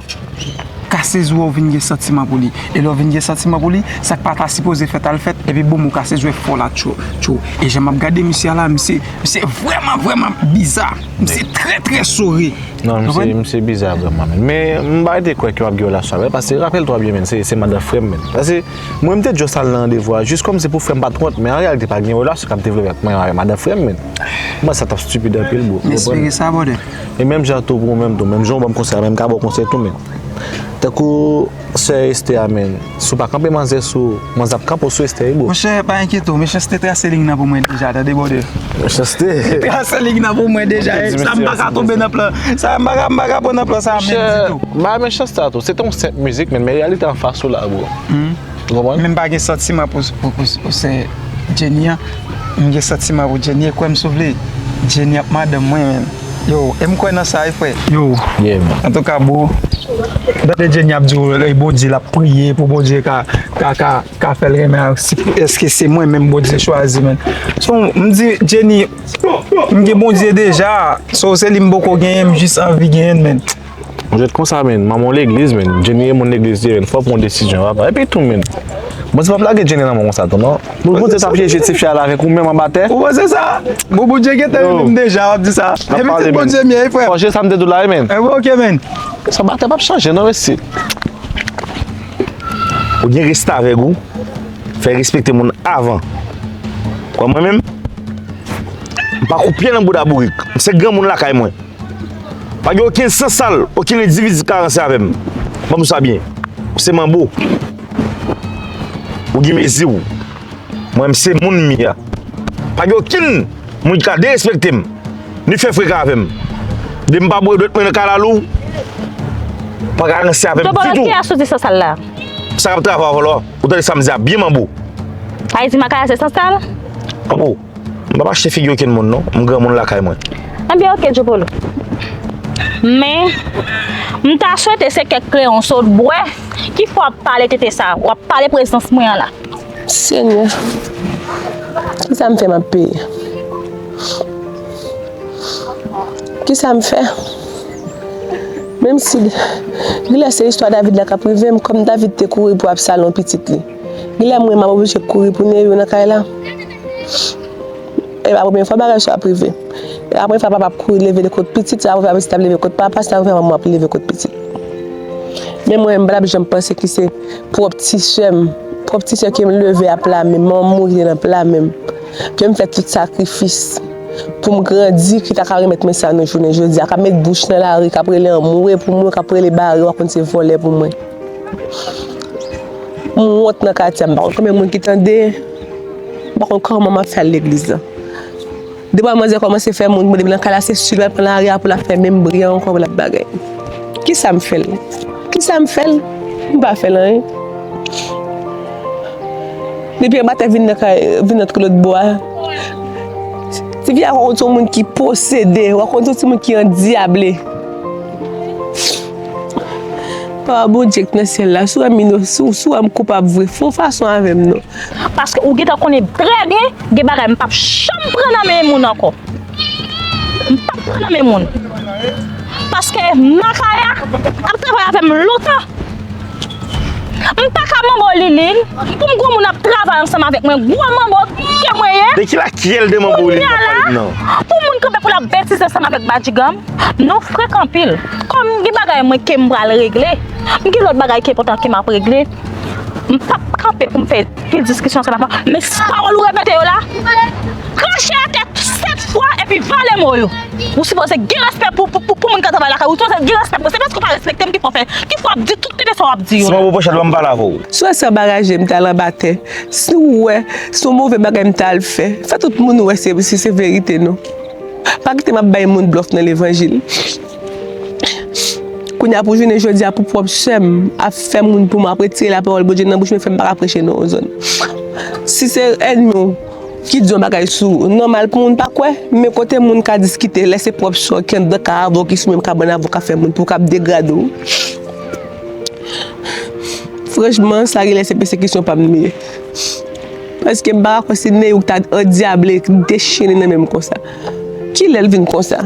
Kase zwe w vin gen santiman pou li. E lè w vin gen santiman pou li, sa k pa ta sipoze fèt al fèt, epi boum ou kase zwe fò la tchou, tchou. E jan m ap gade misye a la, misye, misye vrèman, vrèman biza. Misye trè, trè sore. Non, misye, misye biza vrèman, men. Men m pa rete kwè ke w ap gen relasyon avè l, paske rapèl twa byen, men, se, se madan frè m, men. Paske mwen, m te just al nan randevou a, jis kòm se pou frè m pa t wont, men an reyalite, pa gen relasyon k ap devlope ant mwen avè madan frè m, men. Mwen, sa t ap stupid anpil, bro. M espere sa, brother. E menm jan tou pou ou menm tou. Menm jan ou ban m konsèy la, men m ka ba w konsèy tou, men. Tankou sè Esther a, men. Si w pa kanpe manzè sou, manzè ap kanpe w sou Esther, wi, bro. Monchè, pa enkyete w, Mechanste trase liy nan pou mwen deja, tande, brother. Mechanste. Trase liy nan pou mwen deja, sa m pa ka tonbe nan plan, sa m pa ka, m pa ka pran nan plan sa a menm ditou. Ba Mechanste a tou, se te yon senp mizik, men, men reyalite anfas ou la, bro. Ou konprann? Men m pa gen santiman pou, pou, pou, pou sè Jenny an. M gen santiman pou Jenny, e kwè m si w vle, Jenny ap madanm mwen, menm. Yo, e m kwè nan sa, wi, frè. Yo. Yeah, man. Antouka, bro, tande Jenny ap di w, e Bondye l ap priye pou Bondye ka, ka, ka, ka fè l renmen ak si, èske se mwen menm Bondye chwazi, menn. So, m di, Jenny, m gen Bondye deja. So, se li m poko genyen, m jis anvi genyen l, menn. Ou jwenn konsa, menn. Manman w legliz, menn. Jenny e moun legliz li ye, menn. Fò w pran yon desizyon, papa. Epi tou, menn. Bondye p ap lage Jenny nan men w konsa tou, non. Bondye t ap pyeje tifi a la avèk ou menm anba tè. Ou panse sa? Bon, Bondye gentan renmen m deja, w ap di sa. E pitit Bondye m ye, wi, frè. Fò jere sa m te di w la, wi, menn. Enben, oke, menn. Sa batè p ap chanje, non, mesye. Ou gen restavèg ou, fè respekte moun avan. Kwè mwen menm, m pa kou pye nan bouda bourik. M se granmoun lakay mwen. Pa gen okenn sansal, okenn endividi ki ka ranse avè m. Ban m di w sa byen. Ou se manbo. Ou gen mezi w. Mwen, m se moun m ye a. Pa gen okenn moun ki ka derespekte m, ni fè freka avè m. Depi m pa bwè dwèt mwen nan kalalou, pa ka ranse avè m ditou. Kiyès ou di sansal la? Sa k ap travay avè w la, ou tande sa m di a byen manbo. Sa vle di Makaya se sansal? Manbo. M p ap achte figi okenn moun non, m granmoun lakay mwen. Ebyen oke Djopolo. Men, m ta swete se kèk kreyon sa w t bwè ki fè w ap pale tete sa, w ap pale prezans mwen an la. Senyè, kisa m fè m ap peye? Kisa m fè? Menm si genlè se istwa David la k ap rive m, kòm David te kouri pou Absalon pitit li. Genlè mwen m ap oblije kouri pou neye yo nan kay la. E pa premye fwa bagay sa ap rive. E pa premye fwa papa ap kouri leve kot pitit, se pa premye fwa pitit ap leve kot papa, se pa premye fwa manman ap leve kot pitit. Men mwen, m pa t ap janm panse ki se pwòp ti sè m, pwòp ti sè ke m leve a pla men m, manman m mouri nan pla men m, ke m fè tout sakrifis pou m grandi, ki ta ka remèt mwen sa nou jounen jodi a, k ap met bouch nan lari, k ap rele anmwe pou mwen, k ap rele bare, w ap konn se vòlè pou mwen. M wont nan katye a, m pa konn konbyen moun ki tande. M pa konn kòman m ap fè al legliz la. Depi manzè kòmanse fè moun, bon, depi nan kay la, se sou l pral pran lari a pou l ap fè menm bri a ankò, pou l ap bagay. Kisa m fè l? Kisa m fè l? M pa fè l anyen. Depi anba tè vin nan kay, vin nan tout lòt bò a. Tifi a, w ap konn se yon moun ki posede, w ap konn se yon timoun ki andyable. Papa Bondye k nan syèl la, si w wè m ino-, si w, si w wè m koupab vre, fè yon fason avè m non. Paske ou gentan konnen trè byen, gen bagay m p ap janm pran nan men moun ankò. M p ap pran nan men moun. Paske Makaya ap travay avè m lontan. M pa ka manbo Liline. Pou m gwo moun ap travay ansanm avèk mwen, gwo manbo ke mwen ye. De ki lakyèl de manbo Liline w ap pale m nan? Pou moun kanpe pou l ap betize ansanm avèk Badjigam, nou frekan anpil. Kòm gen bagay mwen ke m pral regle, m gen lòt bagay ki enpòtan ke m ap regle. M p ap kanpe pou m fè pil diskisyon ansanm avè w. Men si pawòl ou repete yo la, krache atè sèt fwa epi vale mo yo. Ou sipoze gen respè pou, pou, pou, pou moun k ap travay lakay ou. Ou sipoze gen respè pou. Se paske w pa respekte m ki fè w fè, ki fè w ap di tout tenten sa w ap di yo. Si mwen pwopoze l, ban m pale avè w. Si w wè se anba raje m t al anba tè, si w wè se yon move bagay m t al fè, fè tout moun wè se, se, se verite non. Pa kite m ap bay moun blòf nan levanjil. Kounye a pou jounen jodi a pou pwòp sè m ap fè moun pou mwen, ap retire lapawòl Bondye nan bouch mwen, fè m pa ka preche nan yon zòn. Si se ènmi w ki di yon bagay sou ou, nòmal pou moun pa kwè, men kote moun ka diskite, lè se pwòp sè w ki anndan kay avè w ki sou menm kabann avè w ka fè moun pou w k ap degrade w. Franchman, sa genlè se pèsekisyon pa m li ye. Paske m pa ka kwè se Neyou ki ta andyable, dechire nan men m konsa. Kilè l vin konsa?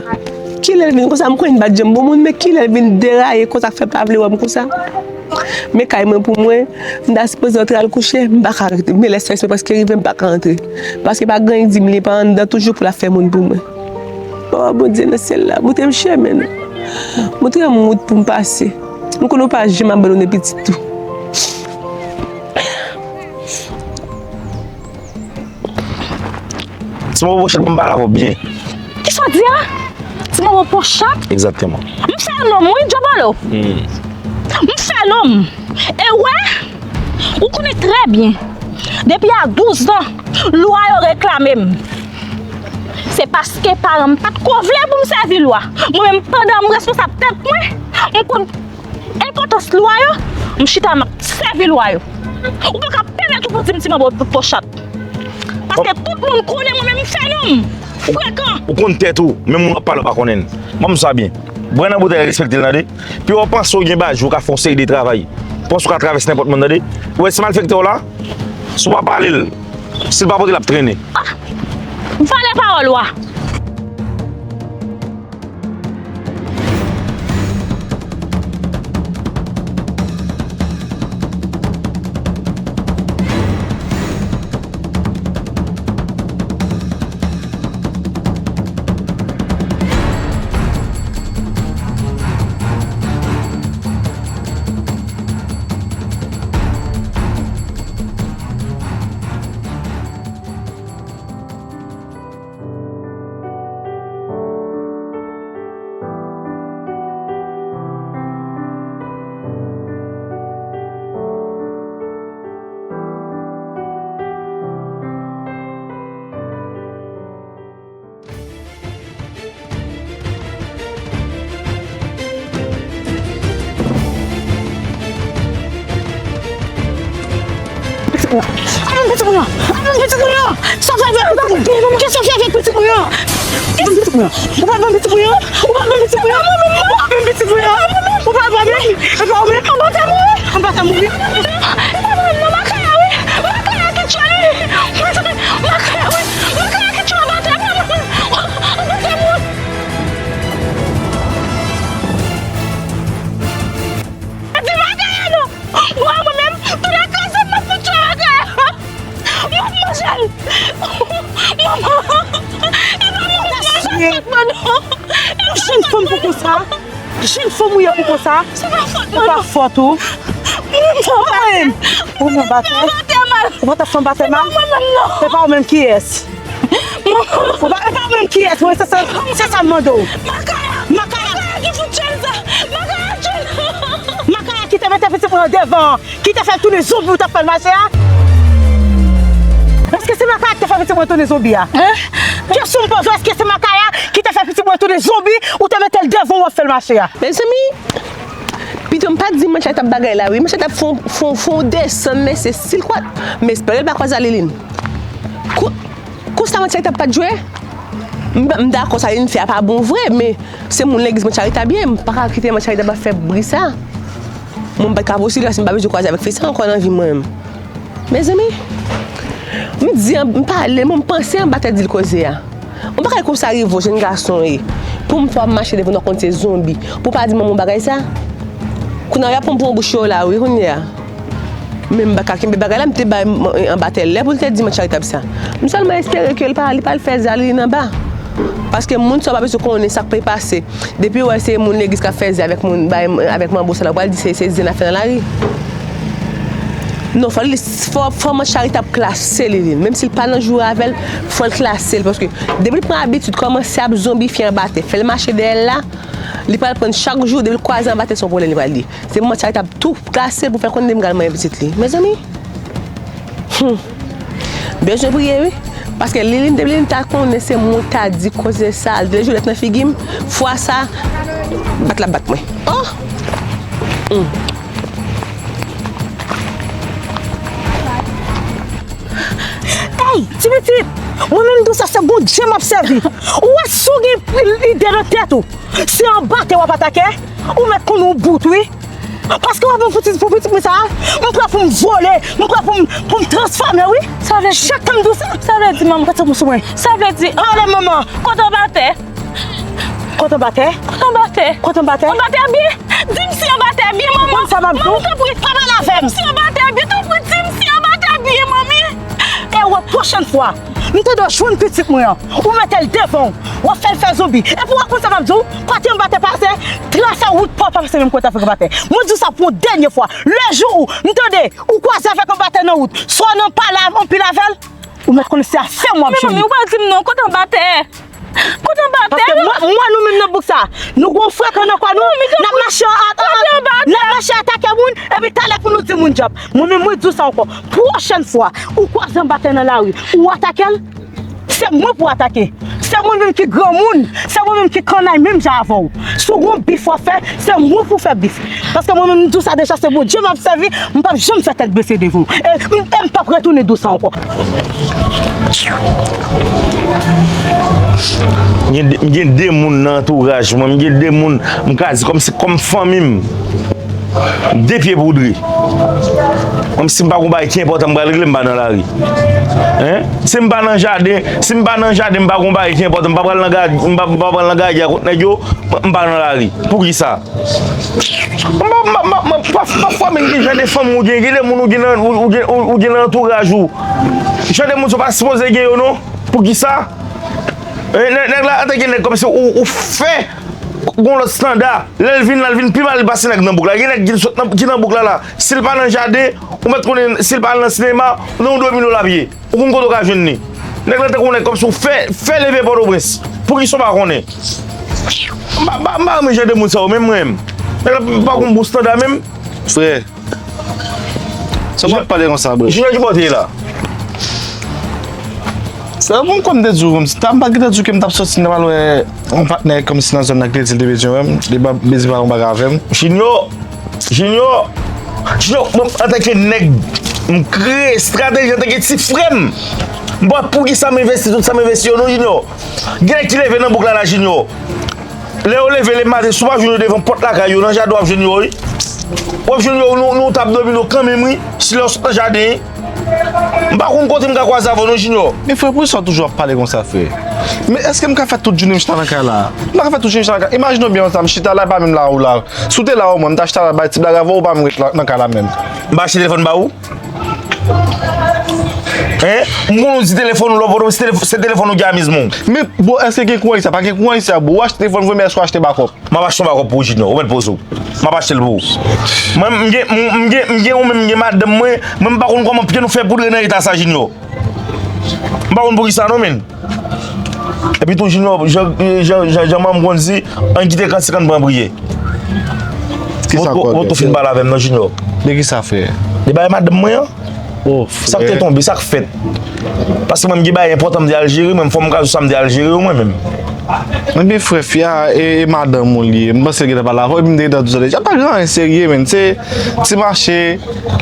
Kilè l vin konsa? M konnen m pa t janm bon moun, men kilè l vin deraye konsa k fè l pa vle wè m konsa? Men kay mwen pou mwen, m ta sipoze antre al kouche, m pa ka rete. Men lè sa prèske rive, m pa ka antre. Paske pa gen anyen di m li pa anndan toujou pou l ap fè moun pou mwen. Papa Bondye nan syèl la, montre m chemen nou. Montre m wout pou m pase. M konnen w pa janm abandone pitit ou. Ti manbo pochat, ban m pale avè w byen. Kisa w di a? Ti manbo pochat? Egzakteman. M fè nonm wi, djòbolo. M fè nonm. E wè, ou konnen trè byen. Depi a douz an, lwa yo reklame m. Se paske paran m pa t ko vle pou m sèvi lwa. Mwen menm, pandan m responsab tèt mwen, m konn enpòtans lwa yo, m chita m ap sèvi lwa yo. Ou pa ka pèmèt ou pou di m ti manbo pochat. Paske tout moun konnen mwen menm m fè nonm. Frekan. Ou konn tèt ou, menm moun w ap pale w pa konnen l. Ban m sa byen. Bwè nan boutèy la, respekte l tande. Pi w panse w gen bajou, w ka fè yon seri de travay. Panse w ka travèse nenpòt moun tande. Ou wè si malfektè w la, si w pa pale l, si l pa pote l ap trennen. Vale pawòl ou a. Amen pitit mwen an! Amen pitit mwen an! Sa fè avèk pitit mwen? Kisa w fè avèk pitit mwen an? Amen pitit mwen an! Ou pa amen pitit mwen an? Ou pa amen pitit mwen an? Ou pa amen pitit mwen an? Ou pa amen? E pa ou menm? Anba tè mouri! Anba tè mouri! E pa mwen non, Makaya wi! Makaya ki tchwe li! Makaya wi! Makaya ki tchwe anba tè mouri! Anba tè mouri! Di Makaya non! Mwen, mwen menm, tou lè kraze m ap fout tchwe Makaya! M ap manje l! Manman! E pa mwen menm, se pa fòt mwen non! Yon jèn fanm pou konsa! Jèn fanm ou ye pou konsa? Se pa fòt mwen non! Se pa fòt ou! Ou menm! Ou menm batè! Ou pa ta fè batè mal? Se pa ou menm kiyès? Ou pa, ou pa menm kiyès, mwen, se sa, se sa m mande w. Makaya! Makaya! Makaya ki fout tchwe l sa! Makaya tchwe l! Makaya ki te mete pitit mwen devan, ki te fè l tounen zonbi ou t ap fè l mache a? Èske se Makaya ki te fè pitit mwen tounen zonbi a? Kesyon m poze w, èske se Makaya ki te fè pitit mwen tounen zonbi ou te mete l devan w ap fè l mache a? Mezanmi, pito m pa t di Makaya t ap bagay la wi. Makaya t ap fè yon, fè yon, fè yon desann, mesye, silkwat. M espere l pa kwaze a Liline. Kou-, Konsa Matchay t ap pa t jwe? M, m dakò sa Lin fè a pa bon vre, men se moun legliz Matchay ta byen, m pa ka kite Matchay ta ap fè bri sa. Mwen m pa t ka posib la si m pa bezwen kwaze avèk fi sa ankò nan vi mwen menm. Mezanmi, m di an, m pale, men m panse anba tèt di l koze a. Yon bagay konsa rive w, jèn gason e, pou m fè w ap mache devan w konn se zonbi, pou w pa di manman w bagay sa. Kounye a y ap pran pou yon bouch yo la wi kounye a. Men m pa ka kenbe bagay la, m te bay m, anbatè lè pou l te di m charitab sa. M sèlman espere ke l pa, li pa al fè zali nan ba. Paske moun sa yo pa bezwen konnen sa k pe pase. Depi yo wè se moun legliz k ap fè zen avèk moun, bay, avèk manbo sa la, yo pral di se, se zen n ap fè nan lari. Non, fò li, fò, fò man charitab klase li, li. Menm si l pa nan joure avè l, fò l klase l. Paske depi l pran abitid, kòmanse ap zonbifye anbatè, fè l mache dèyè l la, li pral pran chak jou, depi l kwaze anbatè, se yon pwoblèm li pral li. Se moman charitab tou klase l pou fè konnen depi m pral manyen pitit li. Mezanmi! Hmm. Bezwen priye, wi. Paske Liline, depi Liline ta konnen se mwen ta di koze sa, l te jwe lèt nan figi m, fwa sa, bat l ap bat mwen. Oh! Hmm. Ey, ti pitit! Mwen menm tou sa se Bondye m ap sèvi. Ou wè si w gen ide nan tèt ou, se anbatè w ap atake, ou mèt konn ou bout, wi. Paske w ap vin pou ti, pou pitit mwen sa a, m prè pou m vole, m prè pou m, pou m transfòme, wi. Sa vle di, chak tan m di w sa, sa vle di, manman, kote pou sou mwen. Sa vle di, ale, manman. Kote anbatè? Kote anbatè? Kote anbatè? Kote anbatè? Anbatè byen? Di m si anbatè byen, manman. Ou konn sa m ap di w? Manmi, tanpri, pa pale avè m. Di m si anbatè byen, tanpri, di m si anbatè byen, manmi. E w, pwochèn fwa, m tande w jwenn pitit mwen an, ou mete l devan w, w ap fè l fè zonbi. Epi w ap konn sa m ap di w, kote anbatè pase, trase wout pa w pase menm kote avèk anbatè. Mwen di w sa pou yon dènye fwa. Lejou ou, m tande, ou kwaze avèk anbatè nan wout, swa w nan pale anpil avè l, ou mèt konnen se afè m w ap jwenn. Men manmi, ou pa di m non, kote anbatè? Kote anbatè? Paske mwen, mwen, nou menm nan bouk sa, nou gon frekan nan kò nou, n ap mache, n ap mache atake moun, epi talè pou nou di moun djòb. Mwen menm, mwen di w sa ankò. Pwochèn fwa, ou kwaze anbatè nan lari, ou atake l, se mwen pou atake. Se mwen menm ki granmoun, se mwen menm ki kannay menm jan avè w. Si w gon bif w ap fè, se mwen pou fè bif. Paske mwen menm, m di w sa deja, se Bondye m ap sèvi, m p ap janm fè tèt bese devan w. E m, e m p ap retounen di w sa ankò. M gen de, m gen de moun nan antouraj mwen, m gen de moun m ka di kòmsi, kòm fanmi m. De pye poudre. Kòm si m pa gon bagay ki enpòtan m pral regle, m pa nan lari. Hein? Si m pa nan jaden, si m pa nan jaden, m pa gon bagay ki enpòtan, m pa pral nan gad, m pa, m pa pral nan gadya kont nèg yo, m, m pa nan lari. Poukisa? M pa, m pa, m pa, m pa, m pa fòme gen jan de fanm ou gen, gen de moun ou gen nan, ou, ou gen, ou, ou gen nan antouraj ou. Jan de moun sa w pa sipoze gen yo non. Poukisa? Eh, nèg, nèg la, antanke nèg, kòmsi ou, ou fè gon lòt estanda. Lè l vin la, l vin pi mal pase nèg nan bouk la. Gen nèg ki sot nan, ki nan bouk la la. Si l pa nan jaden, ou mèt konnen, si l pa al nan sinema, nan yon domino l ap ye. Ou konn kote w ka jwenn li. Nèg la tankou nèg kòmsi w fè, fè leve Pòtoprens. Poukisa w pa konnen? M pa, m pa, m pa renmen jan de moun sa yo, menm mwen menm. Nèg la pa gon bon estanda menm. Frè, sa w ap pale konsa, bro? Junior, ki bò w te ye la? Frè, bon, kòm m te di w, kòmsi, ta, m pa t gentan di w ke m t ap soti, m t ap al wè yon patnè kòmsi nan zòn nan ki te di l te bezwen wè m. Li pa bezwen pale yon bagay avè m. Junior, Junior, Junior, bon, antanke nèg, m kreye estrateji antanke ti frè m. M pa wè poukisa m envesti tout sa m envesti yo non, Junior. Gen nèg ki leve nan bouk la la, Junior. Lè yo leve lè maten, si w pa jwenn yo devan pòt lakay yo, nan jaden w ap jwenn yo, wi. W ap jwenn yo, nou, nou t ap dòmi nou kanmenm, wi. Si lè w sot nan jaden, m pa konn kote m ka kwaze avè w non, Junior. Men frè, poukisa w toujou ap pale konsa, frè? Men èske m ka fè tout jounen m chita nan kay la? M pa ka fè tout jounen m chita nan kay. Imajine w byen konsa, m chita la, e pa menm la ou la. Si w te la omwen, m ta chita la bay ti blag avè w, ou pa menm ret la, nan kay la menm. M pa achte telefòn ba ou? Hein? M konn ou di telefòn ou lòbòt, se telefò-, se telefòn ou ki amizman w. Men, bro, èske gen kouran isi a? Pa gen kouran isi a, bro. Ou achte telefòn vre, men èske w achte bakòp? M ap achte yon bakòp pou ou, Junior. Ou mèt poze w. M ap achte l pou ou. Mwen, m gen, m, m gen, m gen ou menm, m gen madanm mwen. Mwen, m pa konn kòman pye nou fè poudre nan eta sa, Junior. M pa konn poukisa non, men. Epi tou, Junior, jan, jan, jan, jan manman m konn di, ann kite kantik, ann pran priye. Kisa ankò? Ou tou fin pale avè m non, Junior. De kisa, frè? De bagay madanm mwen an. Oh, frè. Sa k te tonbe, sa k fèt. Paske mwen, m gen bagay enpòtan m te al jere, mwen, fò m ka di w sa m te al jere yo, mwen menm. Ebyen, frè, fi a, e, e madanm ou li ye. M panse l gentan pale avè w, epi m te gentan di w sa deja. Pa gen anyen serye, menn. Se ti mache,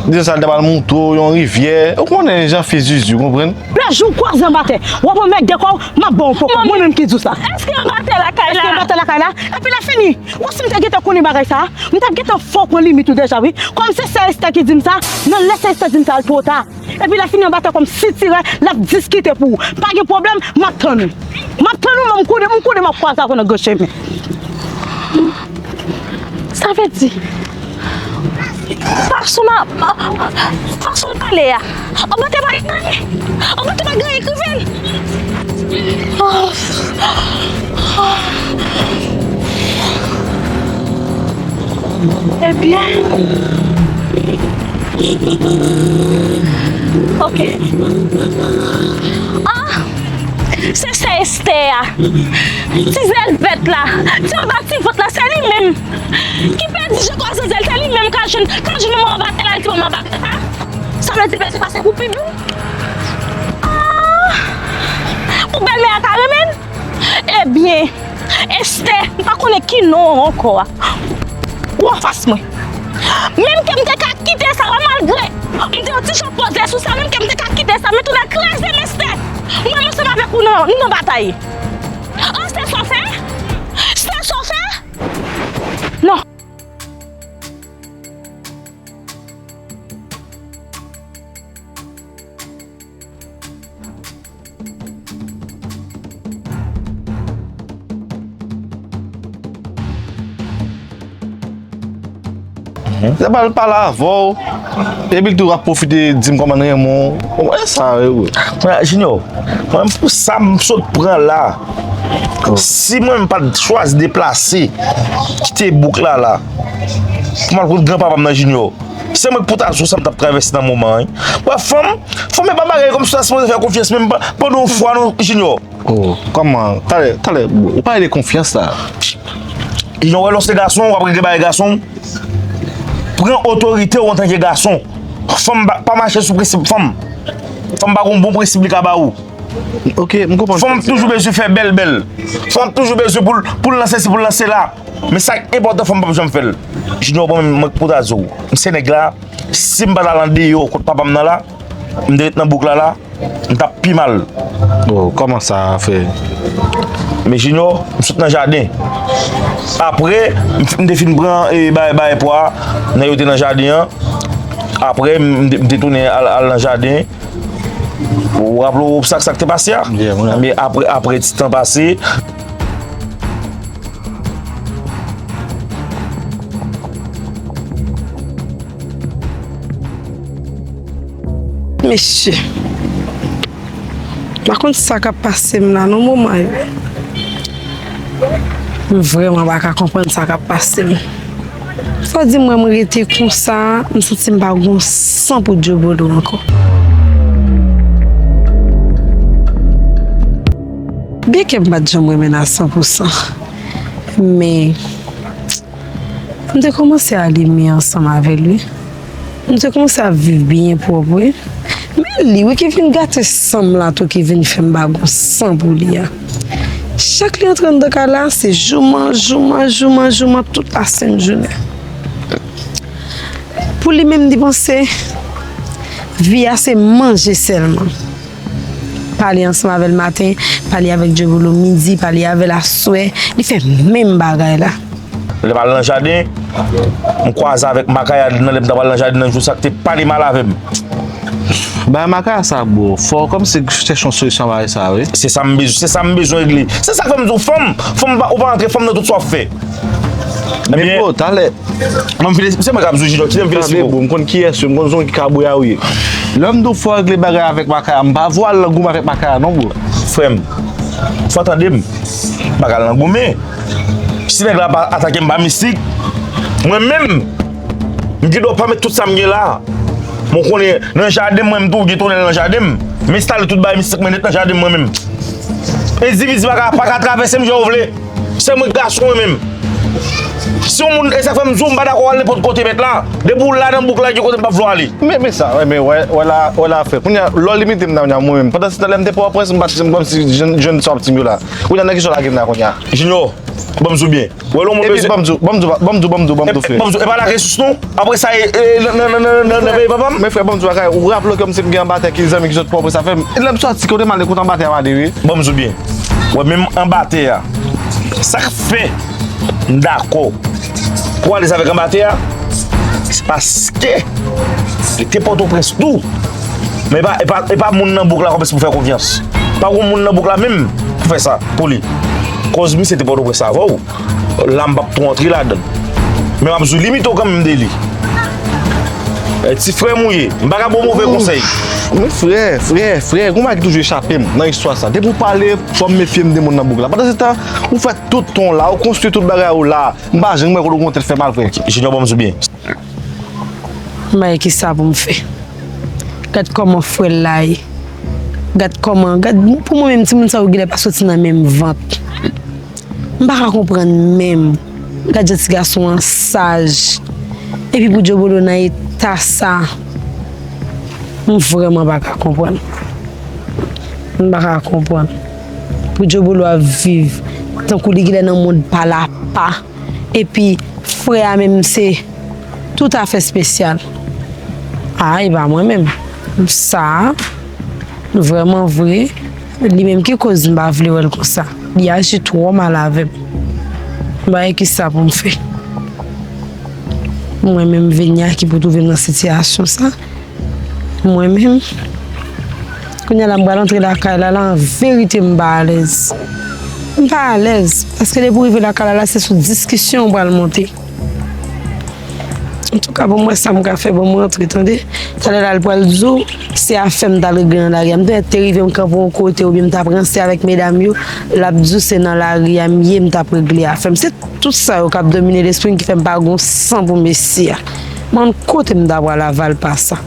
di sa l ta pral montre w, yon rivyè. Ou konnen jan fi Zuzu, ou konprann? Lè jou w kwaze anbatè, w ap anmède kò w, m ap ba w poko. Mwen menm ki di w sa. Èske anbatè lakay la? Èske anbatè lakay la? Epi lè fini, w si m te gentan konnen bagay sa a, m t ap gentan fè w pran limit ou deja, wi. Kòm se sè Esther ki di m sa, nan lè sè Esther di m sa, l twò ta. Epi lè fini anbatè kòm sitirè, l ap diskite pou ou. Pa gen pwoblèm, m ap tann ou. M ap tann ou, men m konnen, m konnen m ap kwaze avè w nan gran chemen. Sa vle di, Fason m a, fason l pale a. Anba tè pa gen anyen. Anba tè pa gen anyen k rive l. Ebyen. Ok. Ah! Se sè Estè a. Ti zèl vèt la. Ti anba ti vant la. Se li menm. Ki pèdi je kwa zanzèl. Se li menm k al jwenn, k al jwenn manman batè la, li di manman batè sa. Sa vle di pèdi pase pou pi bon. Ah! Pou bèlmè a ta renmen l. Ebyen, Estè, m pa konnen ki non ankò a. Ou anfas mwen. Menm ke m te ka kite sa, malgre m te yon ti jan poze sou sa, menm ke m te ka kite sa, men tounen kraze m, Estè. Mwen, m ansanm avèk ou nan, nou nan batay. Oh, se sa w fè? Se sa w fè? Non. Sa pral pale avè w. Epi l tou ap pwofite di m kòman l renmen w. Ou wè sa, wi, wi. Mwen, Junior, mwen, pou sa m sot pran la, si mwen m pa t chwazi deplase, kite bouk la, la, pou m al kot granpapa m nan, Junior, se mwen k pou ta di w sa m t ap travèse nan moman an, wi. Wè, fanm, fanm e pa bagay kòmsi w ta sipoze fè konfyans menm pa, pandan yon fwa, non, Junior. Oh, kòman? Talè, talè, ou pale de konfyans la. Junior, wè, lè w se gason, w ap regle bagay gason. Pran otorite w antanke gason. Fanm pa, pa mache sou prensip fanm. Fanm pa gon bon prensip li ka ba ou. Ok, m konprann. Fanm ap toujou bezwen fè bèl, bèl. Fanm ap toujou bezwen pou l, pou l nan sesi, pou l nan sela. Men sa k enpòtan, fanm p ap janm fè l. Junior, bon, mwen, mwen k pou ta di w. M se nèg la, si m pa t al andeyò kot papa m nan la, m te ret nan bouk la, la, m t ap pi mal. Oh, kòman sa, frè? Men Junior, m sot nan jaden. Apre, m, m te fin pran, e, bay, bay pwa, nèg yo te nan jaden an. Apre, m, m te, m te tounen al, al nan jaden. Ou raple w sa, sa k te pase a? Yeah, mwen raple. Men apre, apre ti tan pase. Mesye, m pa konn sa k ap pase m la nan moman yo. M vrèman pa ka konprann sa k ap pase m. Fò di m wè m rete konsa, m santi m pa gon san pou Djobolo ankò. Byenke m pa t janm renmen l a san pou san, men m te kòmanse ale byen ansanm avè l, wi. M te kòmanse ap viv byen pwòp, wi. Men li, wi, ki vin gate san m la tou, ki vin fè m pa gon san pou li a. Chak li antre anndan kay la, se jouman, jouman, jouman, jouman, tout lasenn jounen. Pou li menm, li panse vi a se manje sèlman. Pale ansanm avè l maten, pale avèk Djobolo midi, pale avè l aswè, li fè menm bagay la. Lè m al nan jaden, m kwaze avèk Makaya nan, lè m t ap al nan jaden nan jou sa, k te pale mal avè m. Bay Makaya sa, bro. Fò w kòmsi chèche yon solisyon a bagay sa, wi. Se sa m bezwen, se sa m bezwen regle. Se sa k fè m di w, fanm, fanm pa, ou pa antre fanm nan tout sa w ap fè. Men, bro, talè, Mwen m vin, se mwen k ap di w, Junior, kite m vin esplike w. Tande, bro, m konn kiyès ou ye, m konn zong ki kabouya ou ye. Lè m di w fò w regle bagay avèk Makaya, m pa vwa l nan goumen avèk Makaya non, bro. Frè m, fò w tande m. M pa ka al nan goumen. Si nèg la pa atake m pa mistik, mwen menm, m gen dwa pa met tout sa m gen la. Mwen konnen nan jaden mwen, m tou gen tonèl nan jaden m. M enstale tout bagay mistik mwen nèt nan jaden mwen menm. Endividi pa ka, pa ka travèse m jan yo vle. Se mwen gason mwen menm. Si yon moun, e sa k fè m di w, m pa dakò al nenpòt kote mèt la. Depi w la nan bouk la, gen kote m p ap vle w ale. Men, men sa, men wè, wè la, wè la, frè. Kounye a, lè w limite m nan, kounye a, mwen menm. Pandan se tan lè m te pran prens, m pa t, m kòmsi jwenn, jwenn sa w ap di m yo la. Kounye a, nan kisa w lage m la, kounye a? Junior, ban m di w byen. Wè, lè yon moun bezwen. Ban m di w, ban m di w, ban m di w, ban m di w, ban m di w, frè. Ban m di w, e pa lage sous non. Apre sa, e, e, nan, nan peyi papa m. Men frè, ban m di w bagay, ou raple w kòmsi m gen anbatè ki zanmi ki sot Pòtoprens, sa fè m, lè m sòti kote m ale kote anbatè a m ale, wi. Ban m di w byen. Wè, menm anbatè a, sa k fè m dakò pou alèz avèk anbatè a, se paske li te Pòtoprens tou. Men e pa, e pa, e pa moun nan bouk la kòmsi pou fè konfyans. Pa gon moun nan bouk la menm pou fè sa pou li. Kòz misye te Pòtoprens avè w. La, m p ap twò antre ladan l. Men m ap di w, limite w kanmenm de li. Eh, ti frè m ou ye, m pa ka ba w move konsèy. Men frè, frè, frè, gon bagay ki toujou echape m nan istwa sa. Depi w pale, fò m mefye m de moun nan bouk la. Pandan se tan, ou fè tout ton la, ou konstwi tout bagay ou la. M pa janm wè kote w gon tèt fè mal, frè. Junior, ban m di w byen. M pa gen kisa pou m fè. Gad kòman frè l la ye. Gad kòman, gad, pou mwen menm, timoun sa yo genlè pa soti nan menm vant. M pa ka konprann menm. Gad jan ti gason an saj. Epi pou Djobolo nan eta sa, m vrèman pa ka konprann. M pa ka konprann. Pou Djobolo ap viv tankou li genlè nan mond pa l apa. Epi frè a menm se toutafè espesyal. A, e pa mwen menm. Sa a, vrèman vre, li menm ki koz m pa vle wè l konsa. Li aji twò mal avè m. M pa gen kisa pou m fè. Mwen menm Venia ki pou twouve m nan sitiyasyon sa. Mwen menm, kounye a la m pral antre lakay la, la an verite m pa alèz. M pa alèz, paske depi w rive lakay la, la se sou diskisyon w pral monte. Antouka, ban m wè sa m ka fè, ban m rantre, tande. Talè la, l pral di w, se afè m t al regle nan lari a. M te, te rive, m kanpe yon kote, oubyen m t ap ranse avèk medam yo, l ap di w se nan lari a m ye, m t ap regle afè m. Se tout sa yo k ap domine lespri m ki fè m pa gon san pou mesye a. Mwen, kote m ta pral aval pa sa?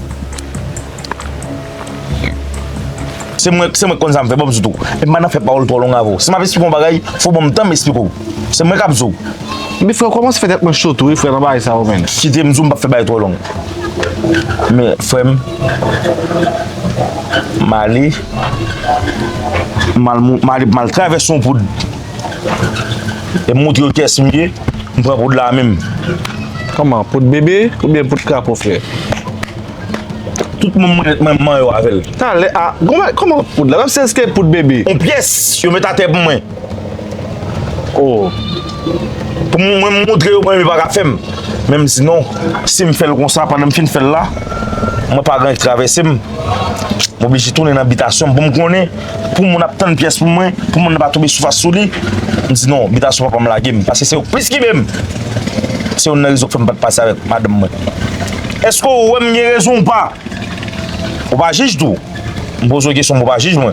Se mwen, se mwen k konn sa m fè, ban m di w tou. E m pa nan fè pawòl twò long avè w. Si m ap esplike w yon bagay, fò w ban m tan m esplike w. Se mwen k ap di w. Men frè, w kòmanse fè tèt mwen cho tou, wi, frè, nan bagay sa yo, menn. Kite m di w, m p ap fè bagay twò long. Men, frè m, m ale, m al mou-, m ale, m al travèse yon poud. E m montre yo kiyès m ye, m pran poud la menm. Kòman? Poud bebe oubyen poud krapo, frè? Tout moun mwen, mwen, mwen yo avè l. Talè, a, kòman, kòman poud la? Menm si se poud bebe. Yon pyès, yo met atè pou mwen. Oh. Pou mwen, mwen montre yo, mwen, yo pa ka fè m. Men m di non, si m fè l konsa, pandan m fin fè l la, mwen pa gen anyen ki travèse m. M oblije tounen nan bitasyon m pou m konnen, pou moun ap tann pyès pou mwen, pou moun nan pa tonbe sou fas sou li. M di non, bitasyon papa m lage m, paske se yo k plis ki byen m. Se youn nan rezon k fè m pa t pase avèk madanm mwen. Èske w wè m gen rezon ou pa? Ou pa jij tou. M poze w kesyon, m ou pa jij mwen.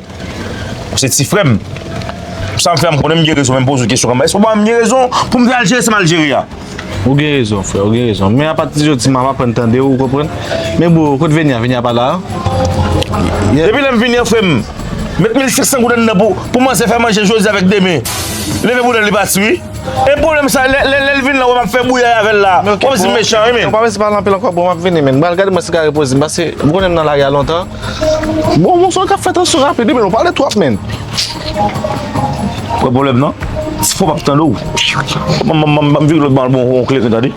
Ou se ti frè m. Sa m fè a m konnen m gen rezon, men m poze w kesyon kanmenm. Èske w pa wè m gen rezon pou m te al jere sa m al jere a? Ou gen rezon, frè, ou gen rezon. Men apati jodi, m ap aprann tande w, ou konprann? Men bro, kot Venia? Venia pa la? Yeah. Depi lè m vini an, frè m, met mil senk san goud anndan pou, pou manzè fè manje jodi avèk demen. Leve boudèl li pati, wi. E pwoblèm sa, lè, lè, lè l vin la, wè m ap fè bouyay avè l la. Wè m di mechan, wi, men. Ou pa bezwen pale anpil ankò, bro, m ap vini, men. M pral gade mwen si ka repoze m, paske m konnen m nan lari a lontan. Bon, bon, sa w ka fè tansyon rapid, wi, men ou pale twòp, men. Wè pwoblèm nan? Ti fò p ap tande w. Ban m, ban m, ban m, ban m vire lòt bò, bon, yon kleren, tande.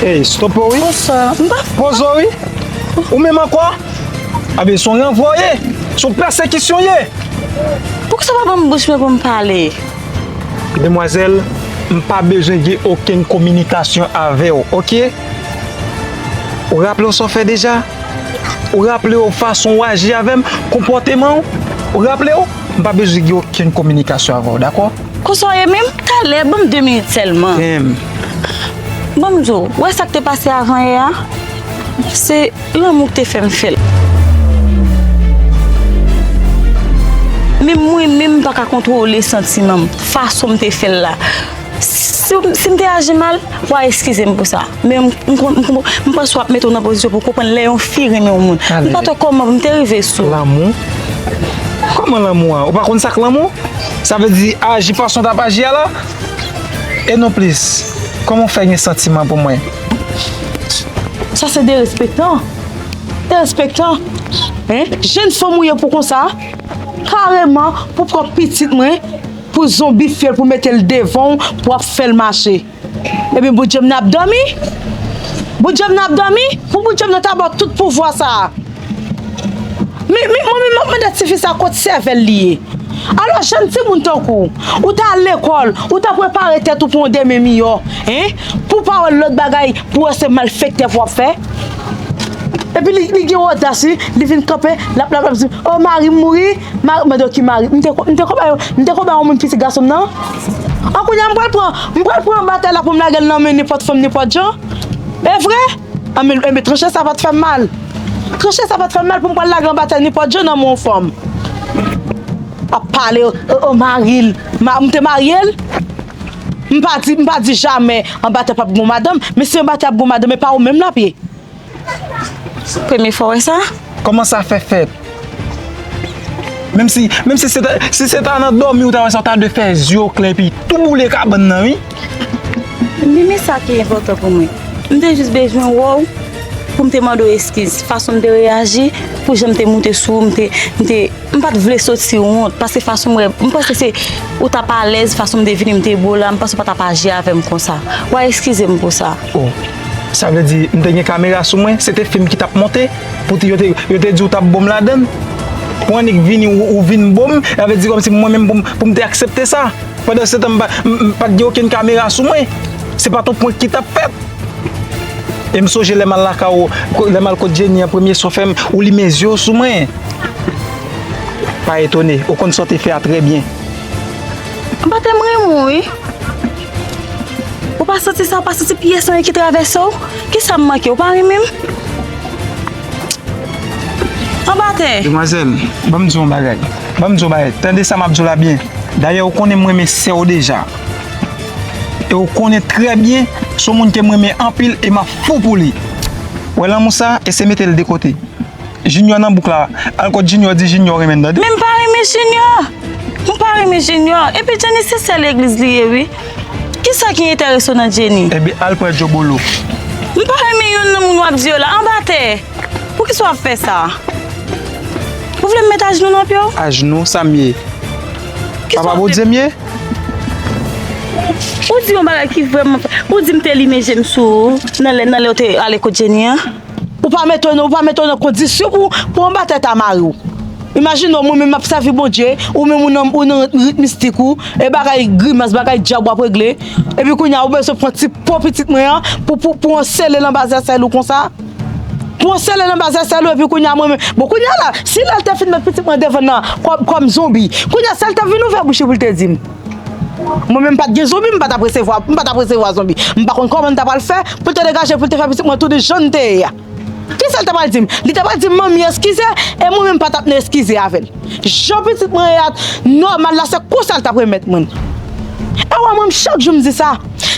Ey, stop wi. Bonswa. M pa... Poze w wi. Ou menm ankò? Abe, se yon ranvwa w ye. Se yon pèsekisyon w ye. Poukisa w pa ban m bouch mwen pou m pale? Demwazèl, m pa bezwen gen okenn kominikasyon avè w, oke? Ou raple w sa w fè deja? Ou raple w fason w aji avè m, konpòteman w? Ou raple w? M pa bezwen gen okenn kominikasyon avè w, dakò? Konsa w ye menm? Talè, ban m de minit sèlman. Em. Ban m di w, w wè sa k te pase avan yè a? Se lanmou k te fè m fè l. Men mwen menm, m pa ka kontwole santiman m, fason m te fè l la. Si, si m te aji mal, w a eskize m pou sa. Men m, m, m, m, m panse w ap mete w nan pozisyon pou w konprann lè yon fi renmen yon moun. M pa t wè kòman pou m te rive sou. Lanmou? Kòman lanmou a? Ou pa konn sa k lanmou? Sa vle di aji fason w t ap aji a la? E non plis, kòman w fè gen santiman pou mwen? Sa se derespektan. Derespektan. Hein? Jèn fanm ou ye pou konsa? Kareman, pou pran pitit mwen, pou zonbifye l, pou mete l devan w, pou w ap fè l mache. Epi bout je m nan ap dòmi? Bout je m nan ap dòmi? Pou bout je m nan ta ba w tout pouvwa sa a? Men, men, mwen menm, m ap mande tifi sa kot sèvèl li ye. Alò, jèn timoun tankou w, ou t al lekòl, ou t ap prepare tèt ou pou yon demen miyò, en? Pou w pa wè lòt bagay, pou w wè se malfektè pou w ap fè? Epi li, li gen odas, wi, li vin kanpe, l ap, l ap, l ap di, "O, mari m mouri, mari," mande yo ki mari. M te ko, m te ko ba yo, m te ko ba yon moun pitit gason m nan. An kounye a, m pral pran, m pral pran batay la pou m lage l nan men nenpòt fanm, nenpòt jan. E vre? Anben, enben, tranche sa pa t fè m mal. Tranche sa pa t fè m mal pou m pral lage yon batay nenpòt jan nan men yon fanm. Ap pale, o, o, mari l, ma, m te marye l. M pa di, m pa di jamè yon batay p ap gon madanm, men si yon batay ap gon madanm, e pa ou menm l ap ye. Premye fwa w wè sa? Kòman sa fè fèt? Menm si, menm si se ta, si se ta nan dòmi ou ta wè sa, ou ta dwe fè zye w klè epi tou boule kabann nan, wi. Li men sa ki enpòtan pou mwen. M te jis bezwen wè w pou m te mande w eskiz. Fason m te reyaji, pou jan m te moute sou ou, m te, m te, m pa t vle soti wont, paske fason m wè, m panse se ou t ap alèz, fason m te vini, m te bo la, m panse w pa t ap aji avè m konsa. W a eskize m pou sa. Oh, sa vle di m te gen kamera sou mwen, se te fim ki t ap monte, pou te, yo te, yo te di w t ap bo m ladann. Pou annik vini, ou, ou vin bo m, sa vle di kòmsi mwen menm pou m, pou m te aksepte sa. Pandan se tan, m pa, m, m pa t gen okenn kamera sou mwen. Se pa t yon prank ki t ap fèt. E m sonje lè m al lakay ou, ko-, lè m al kot Jenny an, premye sa w fè m, ou limen zye w sou mwen. Pa etone, ou konn sa w te fè a trè byen. Batè, m renmen w, wi. Ou pa santi sa, ou pa santi pyès anyen ki travèse w? Kisa m manke? Ou pa renmen m? Anba tè. Demwazèl, ban m di w yon bagay. Ban m di w yon bagay. Tande sa m ap di w la byen. Dayè, ou konnen m renmen sè w deja. E ou konnen trè byen, se yon moun ke m renmen anpil e m ap fou pou li. Wè lanmou sa, eseye mete l de kote. Junior nan bouk la. Al kot Junior, di Junior renmen l, tande? Men m pa renmen Junior. M pa renmen Junior. Epi Jenny se sè legliz li ye, wi. Kisa ki enterese w nan Jenny? Ebyen, al pran djobolo. M pa renmen youn nan moun w ap di yo la. Anba tè. Poukisa w ap fè sa? Ou vle m met ajnou nan pye w? Ajnou, sa m ye? Papa Bondye m ye? Ou di yon bagay ki vrèman fè. Ou di m te limen je m sou ou nan lè, nan lè w te ale kot Jenny an. Ou pa mete w nan, ou pa mete w nan kondisyon pou, pou yon batè ta mare w. Imajine w, mwen menm m ap sèvi Bondye, ou menm ou nan, ou nan rit mistik ou, e bagay grimas, bagay dyab w ap regle. Epi kounye a, ou bezwen pran ti po pitit mwen an pou, pou, pou w sele l anba zèsèl ou konsa. Pou w sele l anba zèsèl ou, epi kounye a, mwen menm. Bon, kounye a la, si lè l te fin met pitit mwen devan nan, kòm, kòm zonbi, kounye a, si l te vin ouvè bouch li pou l te di m. Mwen menm, m pa t gen zonbi, m pa t ap resevwa, m pa t ap resevwa zonbi. M pa konn kòman m ta pral fè pou l te degaje, pou l te fè pitit mwen tou de jan n te ye a. Kisa l ta pral di m? Li ta pral di m, "Manmi, eskize," e mwen menm pa t ap nan eskize avè l. Jan pitit mwen ye a, nòmal la, se konsa l t ap remèt mwen. E w wè mwen, chak jou m di sa.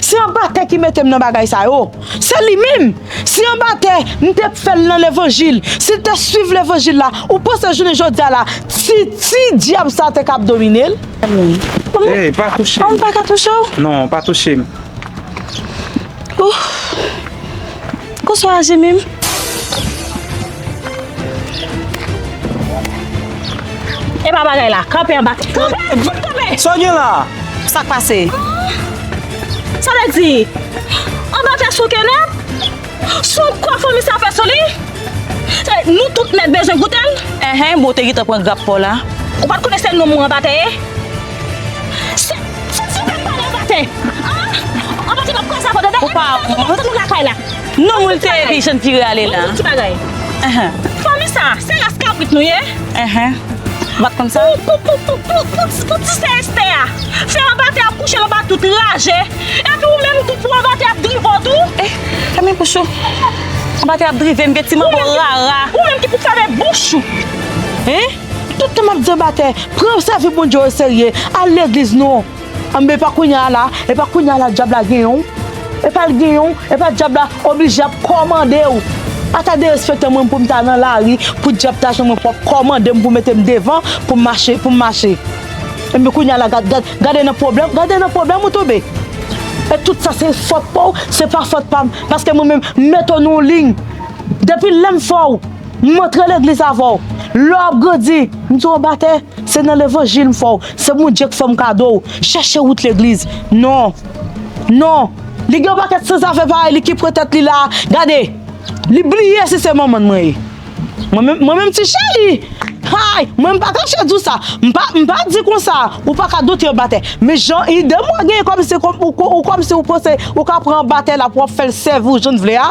Se yon batè ki mete m nan bagay sa yo. Se li menm. Si anba tè, m te fè l nan levanjil, si l te swiv levanjil la, ou panse jounen jodi a la, ti, ti dyab sa te ka ap domine l? Ey, pa touche m. Ou pa ka touche w? Non, pa touche m. Ou, ou swazi menm. E pa bagay la, kanpe anba tè. Kanpe, fout kanpe. Sa w gen la? Sa k pase? Sa vle di, anba tè souke nèt? Sou kwa fanmi sa fè sou li? Se nou tout nèt bezwen goute l? Enhen, bon, ou te gentan pran grap pa w la. Ou pa t konnen se nonm ou anba tè ye? Se, se, se ou k ap pale anba tè? An? Anba tè m ap kraze avè w, tande? Ou pa wont? Tande nou lakay la. Nonm ou l te ye, ki jan l vire ale la? Yon ti bagay. Enhen. Fanmi sa, se ras kabrit nou ye? Enhen. Bat konn sa? Pou, pou, pou ti sè Estè a. Fè anba tè ap kouche l anba tout raje. Epi ou menm tou pou anba tè ap drive w tou. Eh, kanmenm bouch ou. Anba tè ap drive m, gen ti manbo rara. Ou menm ki pou fèmen bouch ou. Hein? Tout tan m ap di anba tè, pran sèvi Bondye o serye, al legliz non. Anben, e pa kounye a la, e pa kounye a la dyab la genyen w. E pa l genyen w, e pa dyab la oblije ap kòmande w. Ata derespektan mwen pou m ta nan lari, pou dyab ta jwenn mwen pou ap kòmande m, pou mete m devan, pou m mache, pou m mache. Enben kounye a la, gad, gad, gade nan pwoblèm, gade nan pwoblèm ou tonbe. E tout sa se fòt pa w, se pa fòt pa m, paske mwen menm, m mete w nan yon liy. Depi lè m fè w, m antre legliz avè w, lè w ap grandi, m di w anba tè, se nan levanjil m fè w. Se Bondye k fè m kado w. Chèche wout legliz. Non. Non. Li gen yon pakèt sanzave parèy li ki pran tèt li la. Gade. Li bliye si se manman l mwen ye. Mwen menm, mwen menm ti cheri. Hay, mwen m pa kache di w sa. M pa, m pa di konsa. Ou pa ka doute anba tè. Men jan ide m wè genyen kòmsi, kòm, ou, ou kòmsi ou panse ou ka pran anba tè la pou w ap fè l sèvi w jan w vle a.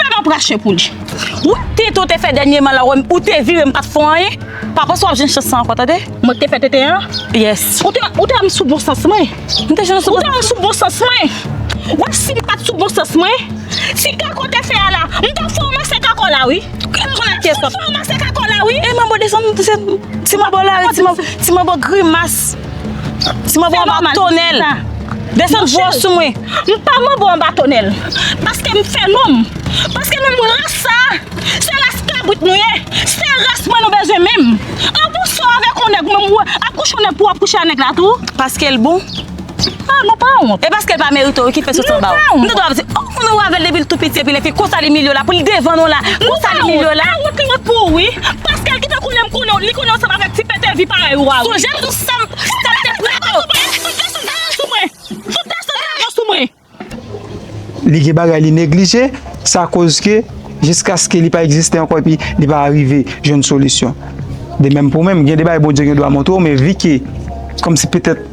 pè m ap rache pou li. Wi, tete ou te fè dènyèman la, ou te vire m pa t fè anyen. Pa panse w ap jwenn chans sa ankò, tande? Mwen ki te fè tete an? Yes. Ou te, ou te wè m sou bon sans mwen? M te jwenn sou bon sans. Ou te wè m sou bon sans mwen? Wè si m pa t sou bon sans mwen, ti kako te fè a la, m t ap fè w manse kako la, wi. Kè m konn ak kiyès w ap. M t ap fè w manse kako la, wi. E manbo desann, se ti manbo lari, ti manbo, ti manbo grimas. Ti manbo anba tonèl. Desann vwa sou mwen. M pa manbo anba tonèl. Paske m fè non m. Paske nou menm ras sa, se ras kabrit nou ye. Se ras mwen nou bezwen menm. An pou sou avèk yon nèg, menm ou ap kouche yon nèg pou w ap kouche a nèg la tou. Paske l bon. Ah, nou pa wont. E paske l pa merite w ki fè sou anba w. Nou pa wont. M te dwe ap di, oh, moun ou avè l depi l tou piti epi lè fi konsa li milye w la, pou l devan nou la. Konsa li milye w la. Nou pa wont, li wont pou ou, wi. Paske l ki te konnen m konnen w, li konnen w sanm avèk ti pete vi parèy ou a, wi. Sonje m tou sanm, sanm te prete w. Fout desann sou mwen. Fout desann sou mwen. Li gen bagay li neglije, sa koz ke jiskaske li pa egziste ankò epi li pa rive jwenn solisyon. De menm pou menm, gen de bagay Bondye gen dwa montre w, men vi ke kòmsi petèt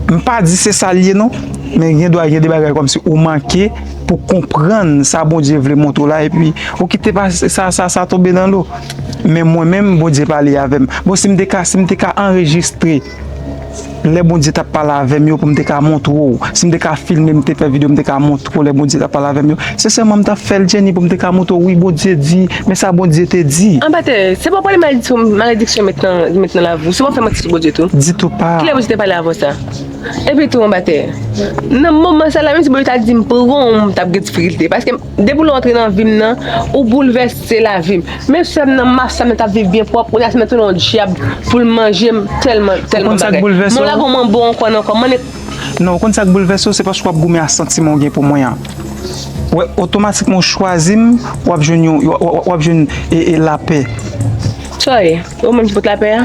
m pa di se sa l ye non, men gen dwa gen de bagay kòmsi ou manke pou konprann sa Bondye vle montre w la, epi ou kite pa sa, sa, sa tonbe nan lo. Men mwen menm, Bondye pale avè m. Bon, si m te ka, si m te ka anrejistre lè Bondye t ap pale avè m yo pou m te ka montre w. Si m te ka filme, m te fè videyo, m te ka montre w lè Bondye t ap pale avè m yo. Sensèman, m t ap fè l, Jenny, pou m te ka montre w, wi, Bondye di, men sa Bondye te di. Anbatè, se pa pale malediksyon, malediksyon met nan, met nan lavi w. Se pa fè manti sou Bondye tou. Ditou pa. Kilè Bondye te pale avè w sa? Epi tou, anbatè, nan moman sa la, menm si Bondye ta di m pran w, m t ap gen difikilte. Paske depi w antre nan vi m nan, ou boulvèse lavi m. Men sè m nan, m ap, sè m nan t ap viv byen pwòp, kounye a sè m nan tounen yon dyab pou l manje m tèlman, tèlman bagay. Ou konn sa k boulvèse w? Men w lage yon manbo ankò nan kò m. Non, ou konn sa k boulvèse w? Se paske w ap goumen a santiman w gen pou mwen an. Wè, otomatikman w chwazi m, w ap jwenn yon, w, w, w ap jwenn e, e lapè. Sa w ye? Ou menm ki pot lapè a?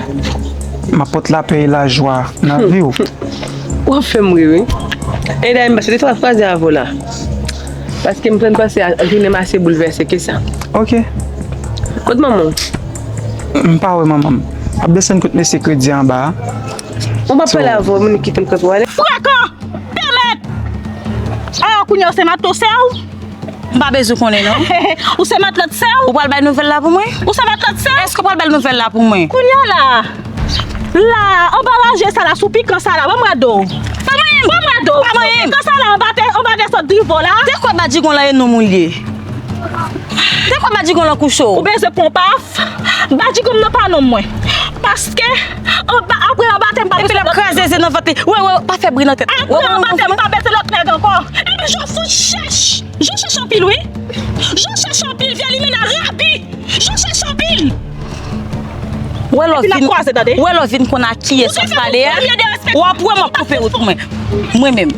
M ap pot lapè e lajwa nan vi w. W ap fè m ri, wi. E dayè, m pase de twa fraze avè w la. Paske m konn panse a jounen m ase boulvèse ke sa. Ok. Kot manman w? M pa wè manman m. Ap desann kot mesye kredi anba a. Ou pa pale avè w, moun kite m kanpe w ale. Frèkan! Pèmèt! A, kounye a se mato sè w? M pa bezwen konnen, non. Ou se matlòt sè w? Ou pral bay nouvèl la pou mwen? Ou se matlòt sè w? Èske w pral bay nouvèl la pou mwen? Kounye a la, la, anbaraje sa la, sou pikan sa la, ban m rado w. Ban mwen! Ban m rado w! Ban mwen! Sou pikan sa la, anba tè, anba tè sòt divan la. Dekwa badjigon lan e nonm ou l ye? Dekwa badjigon lan kouche w? Ou bezwen pran paf? Badjigon m nan pa nonm mwen. Paske, anba, apre anba tè m pa bezwen lòt nèg. Epi l ap kraze ze nan vant li. Wè, wè, pa fè bri nan tèt. Apre anba tè m pa bezwen lòt nèg ankò. Epi jan w fout chèch. Jan w chèch anpil, wi. Jan w chèch anpil, vye limena rabi. Jan w chèch anpil. Wè lè w vin, wè lè w vin konn a kiyès w ap pale a. W ap wè m ap koupe wout pou mwen. Mwen menm.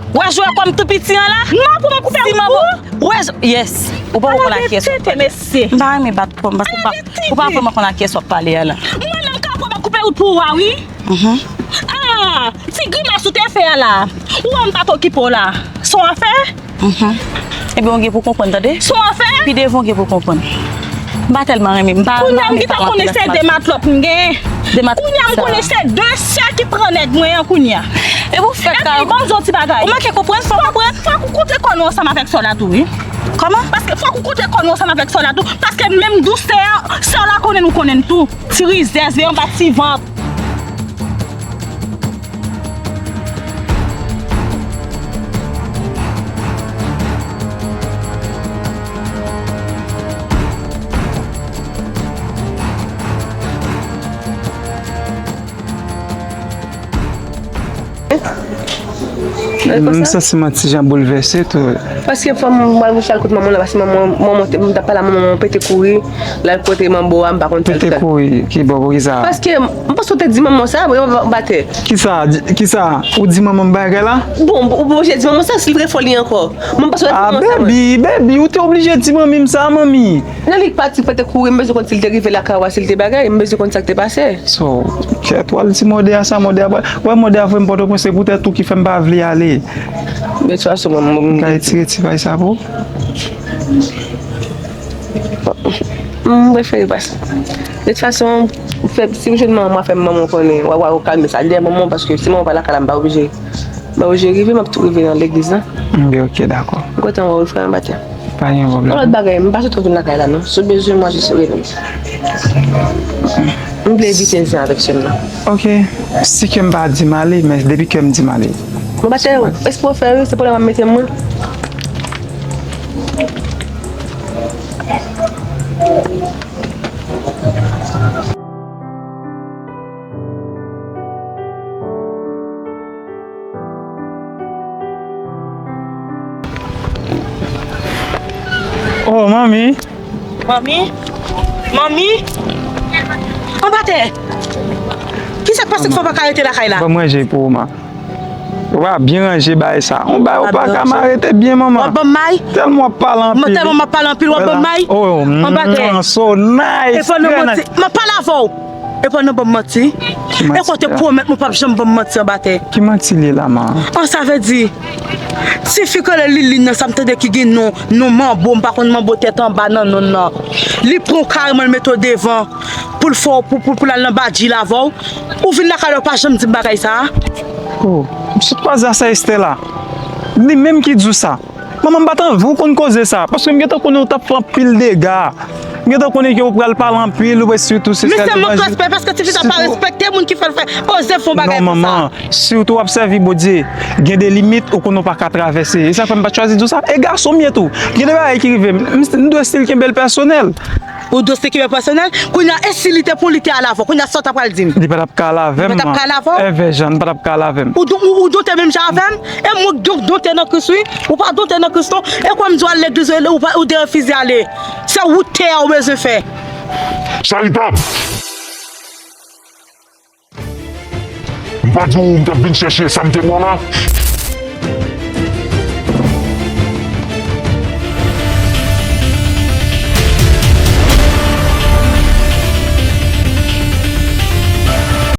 Wè jwè kòm tou piti an la? Si manman, wè, yes. Ou pa konn a kiyès w ap pale. M pa renmen bat kò m paske ou pa, ou pa vrèman konn a kiyès w ap pale a la. Mwen menm ka pran m ap koupe wout pou ou a, wi. Ah, ti grimas ou te fè a la. Ou wè m pa t okipe w la. Se yon afè? Ebyen, ou gen pou konprann, tande? Se yon afè? Pi devan, ou gen pou konprann. M pa tèlman renmen, m pa, m pa renmen pale anpil ansanm avèk ou. Kounye a, m gentan konnen se de matlòt m gen. De matlòt sa. Kounye a, m konnen se de sè ki pran nèg mwen an kounye a. Epi w fèk ka. Epi, ban m di w yon ti bagay. Ou manke konprann, fò w konprann. Fòk ou kontre kò nou ansanm avèk sè w la tou, wi. Kòman? Paske fòk ou kontre kò nou ansanm avèk sè w la tou. Paske menm dousè, sè w la konnen nou konnen l tou. Ti rizèz, veye yon bat ti vant. M santi m ti jan boulvèse tou. Paske fò m al wouch al kot manman la, paske manman, manman, m t ap pale a manman, manman pete kouri, l al kote manbo a, m pa konn sa l fè. Pete kouri, ki bò, pou ki sa? Paske m panse w te di manman sa, batè. Kisa, kisa, ou di manman m bagay la? Bon, ou oblije di manman sa, si l refè w li ankò. Mwen m panse w te di manman sa, mwen. Ah, baby, baby, ou te oblije di manmi m sa, manmi. Nan li pati, pete kouri, m bezwen konn si l te rive lakay ou a, si l te bagay, m bezwen konn sa k te pase. So, kèt, w al di mòde a sa, mòde a pral, wè mòde a voye m Pòtoprens, se poutèt ou ki fè m pa vle ale. De tout fason, mwen, mwen, m ka retire ti bagay sa pou ou? M prefere pa sa. De tout fason, fè, si w jwenn manman, fè manman konnen, w a, w a, w a kalme sa. Dèyè manman, paske si manman pa lakay la, m pa oblije. Mwen, je rive, m ap tou rive nan legliz la. Ok, ok, dakò. M kontan wè w wi frè m, batè. Pa gen pwoblèm. Yon lòt bagay, m pa sot vin lakay la non. Si w bezwen mwen, jis rele m. M vle evite zen avèk sè m nan. Ok. Si ke m pa di m ale, men depi ke m di m ale. Bon, batè, espre w fè wi, se pwoblèm ap mete mwen. Oh, manmi. Manmi? Manmi? Anba tè! Kisa k pase k fè w pa ka rete lakay la? Ban m ranje pou ou, ma. Ou pa byen ranje bagay sa. Yon bagay ou pa ka mare te byen, manman. W ap ban m may? Tèlman w ap pale anpil. Tèlman m ap pale anpil, w ap ban m may? Oh, anba tè. So nice. Epa w nan manti. M ap pale avè w. Epa w nan ban m manti. E kote pwomèt mwen p ap janm ban m manti anba tè. Ki manti li ye la, man? An, sa vle di, tifi k rele Liline nan, sa m tande ki gen non, non manbo, m pa konn manbo tèt anba nan non nan. Li pran w kareman, l mete w devan. Pou l fè w, pou, pou, pou l al nan badji l avè w. Ou vin lakay la, ou pa janm di m bagay sa a. Oh, m sot kwaze a sè Estè la. Li menm ki di w sa. Manman, m pa t anvi w konn koze sa, paske m gentan konnen w t ap fè anpil dega. M gentan konnen ke w pral pale anpil, ou wè sitou se sèl. Misye mank respè, paske tifi sa pa respekte moun ki fè l fè, oze fè yon bagay konsa. Non, manman, sitou w ap sèvi Bondye, gen de limit ou konnen w pa ka travèse. E sa k fè m pa t chwazi di w sa. E gason m ye tou. Gen de bagay ki rive m, m, m dwe still kenbe l pèsonèl. Ou dwe still kenbe l pèsonèl? Kounye a, e si li te pou li te al avè w? Kounye a, sa w ta pral di m? Li pa t ap ka al avè m. Li pa t ap ka al avè w? Èvè Jan, li pa t ap ka al avè m. Ou dou-, ou, ou doute menm jan avè m? E mwen k dou-, doute nan Kris, wi. Ou pa doute nan Kris, non. E kwè m di w al legliz, ou, ou pa, ou te refize ale. Se wout tè a ou bezwen fè. Charitab! M pa di w m t ap vin chèche sa m te pran nan?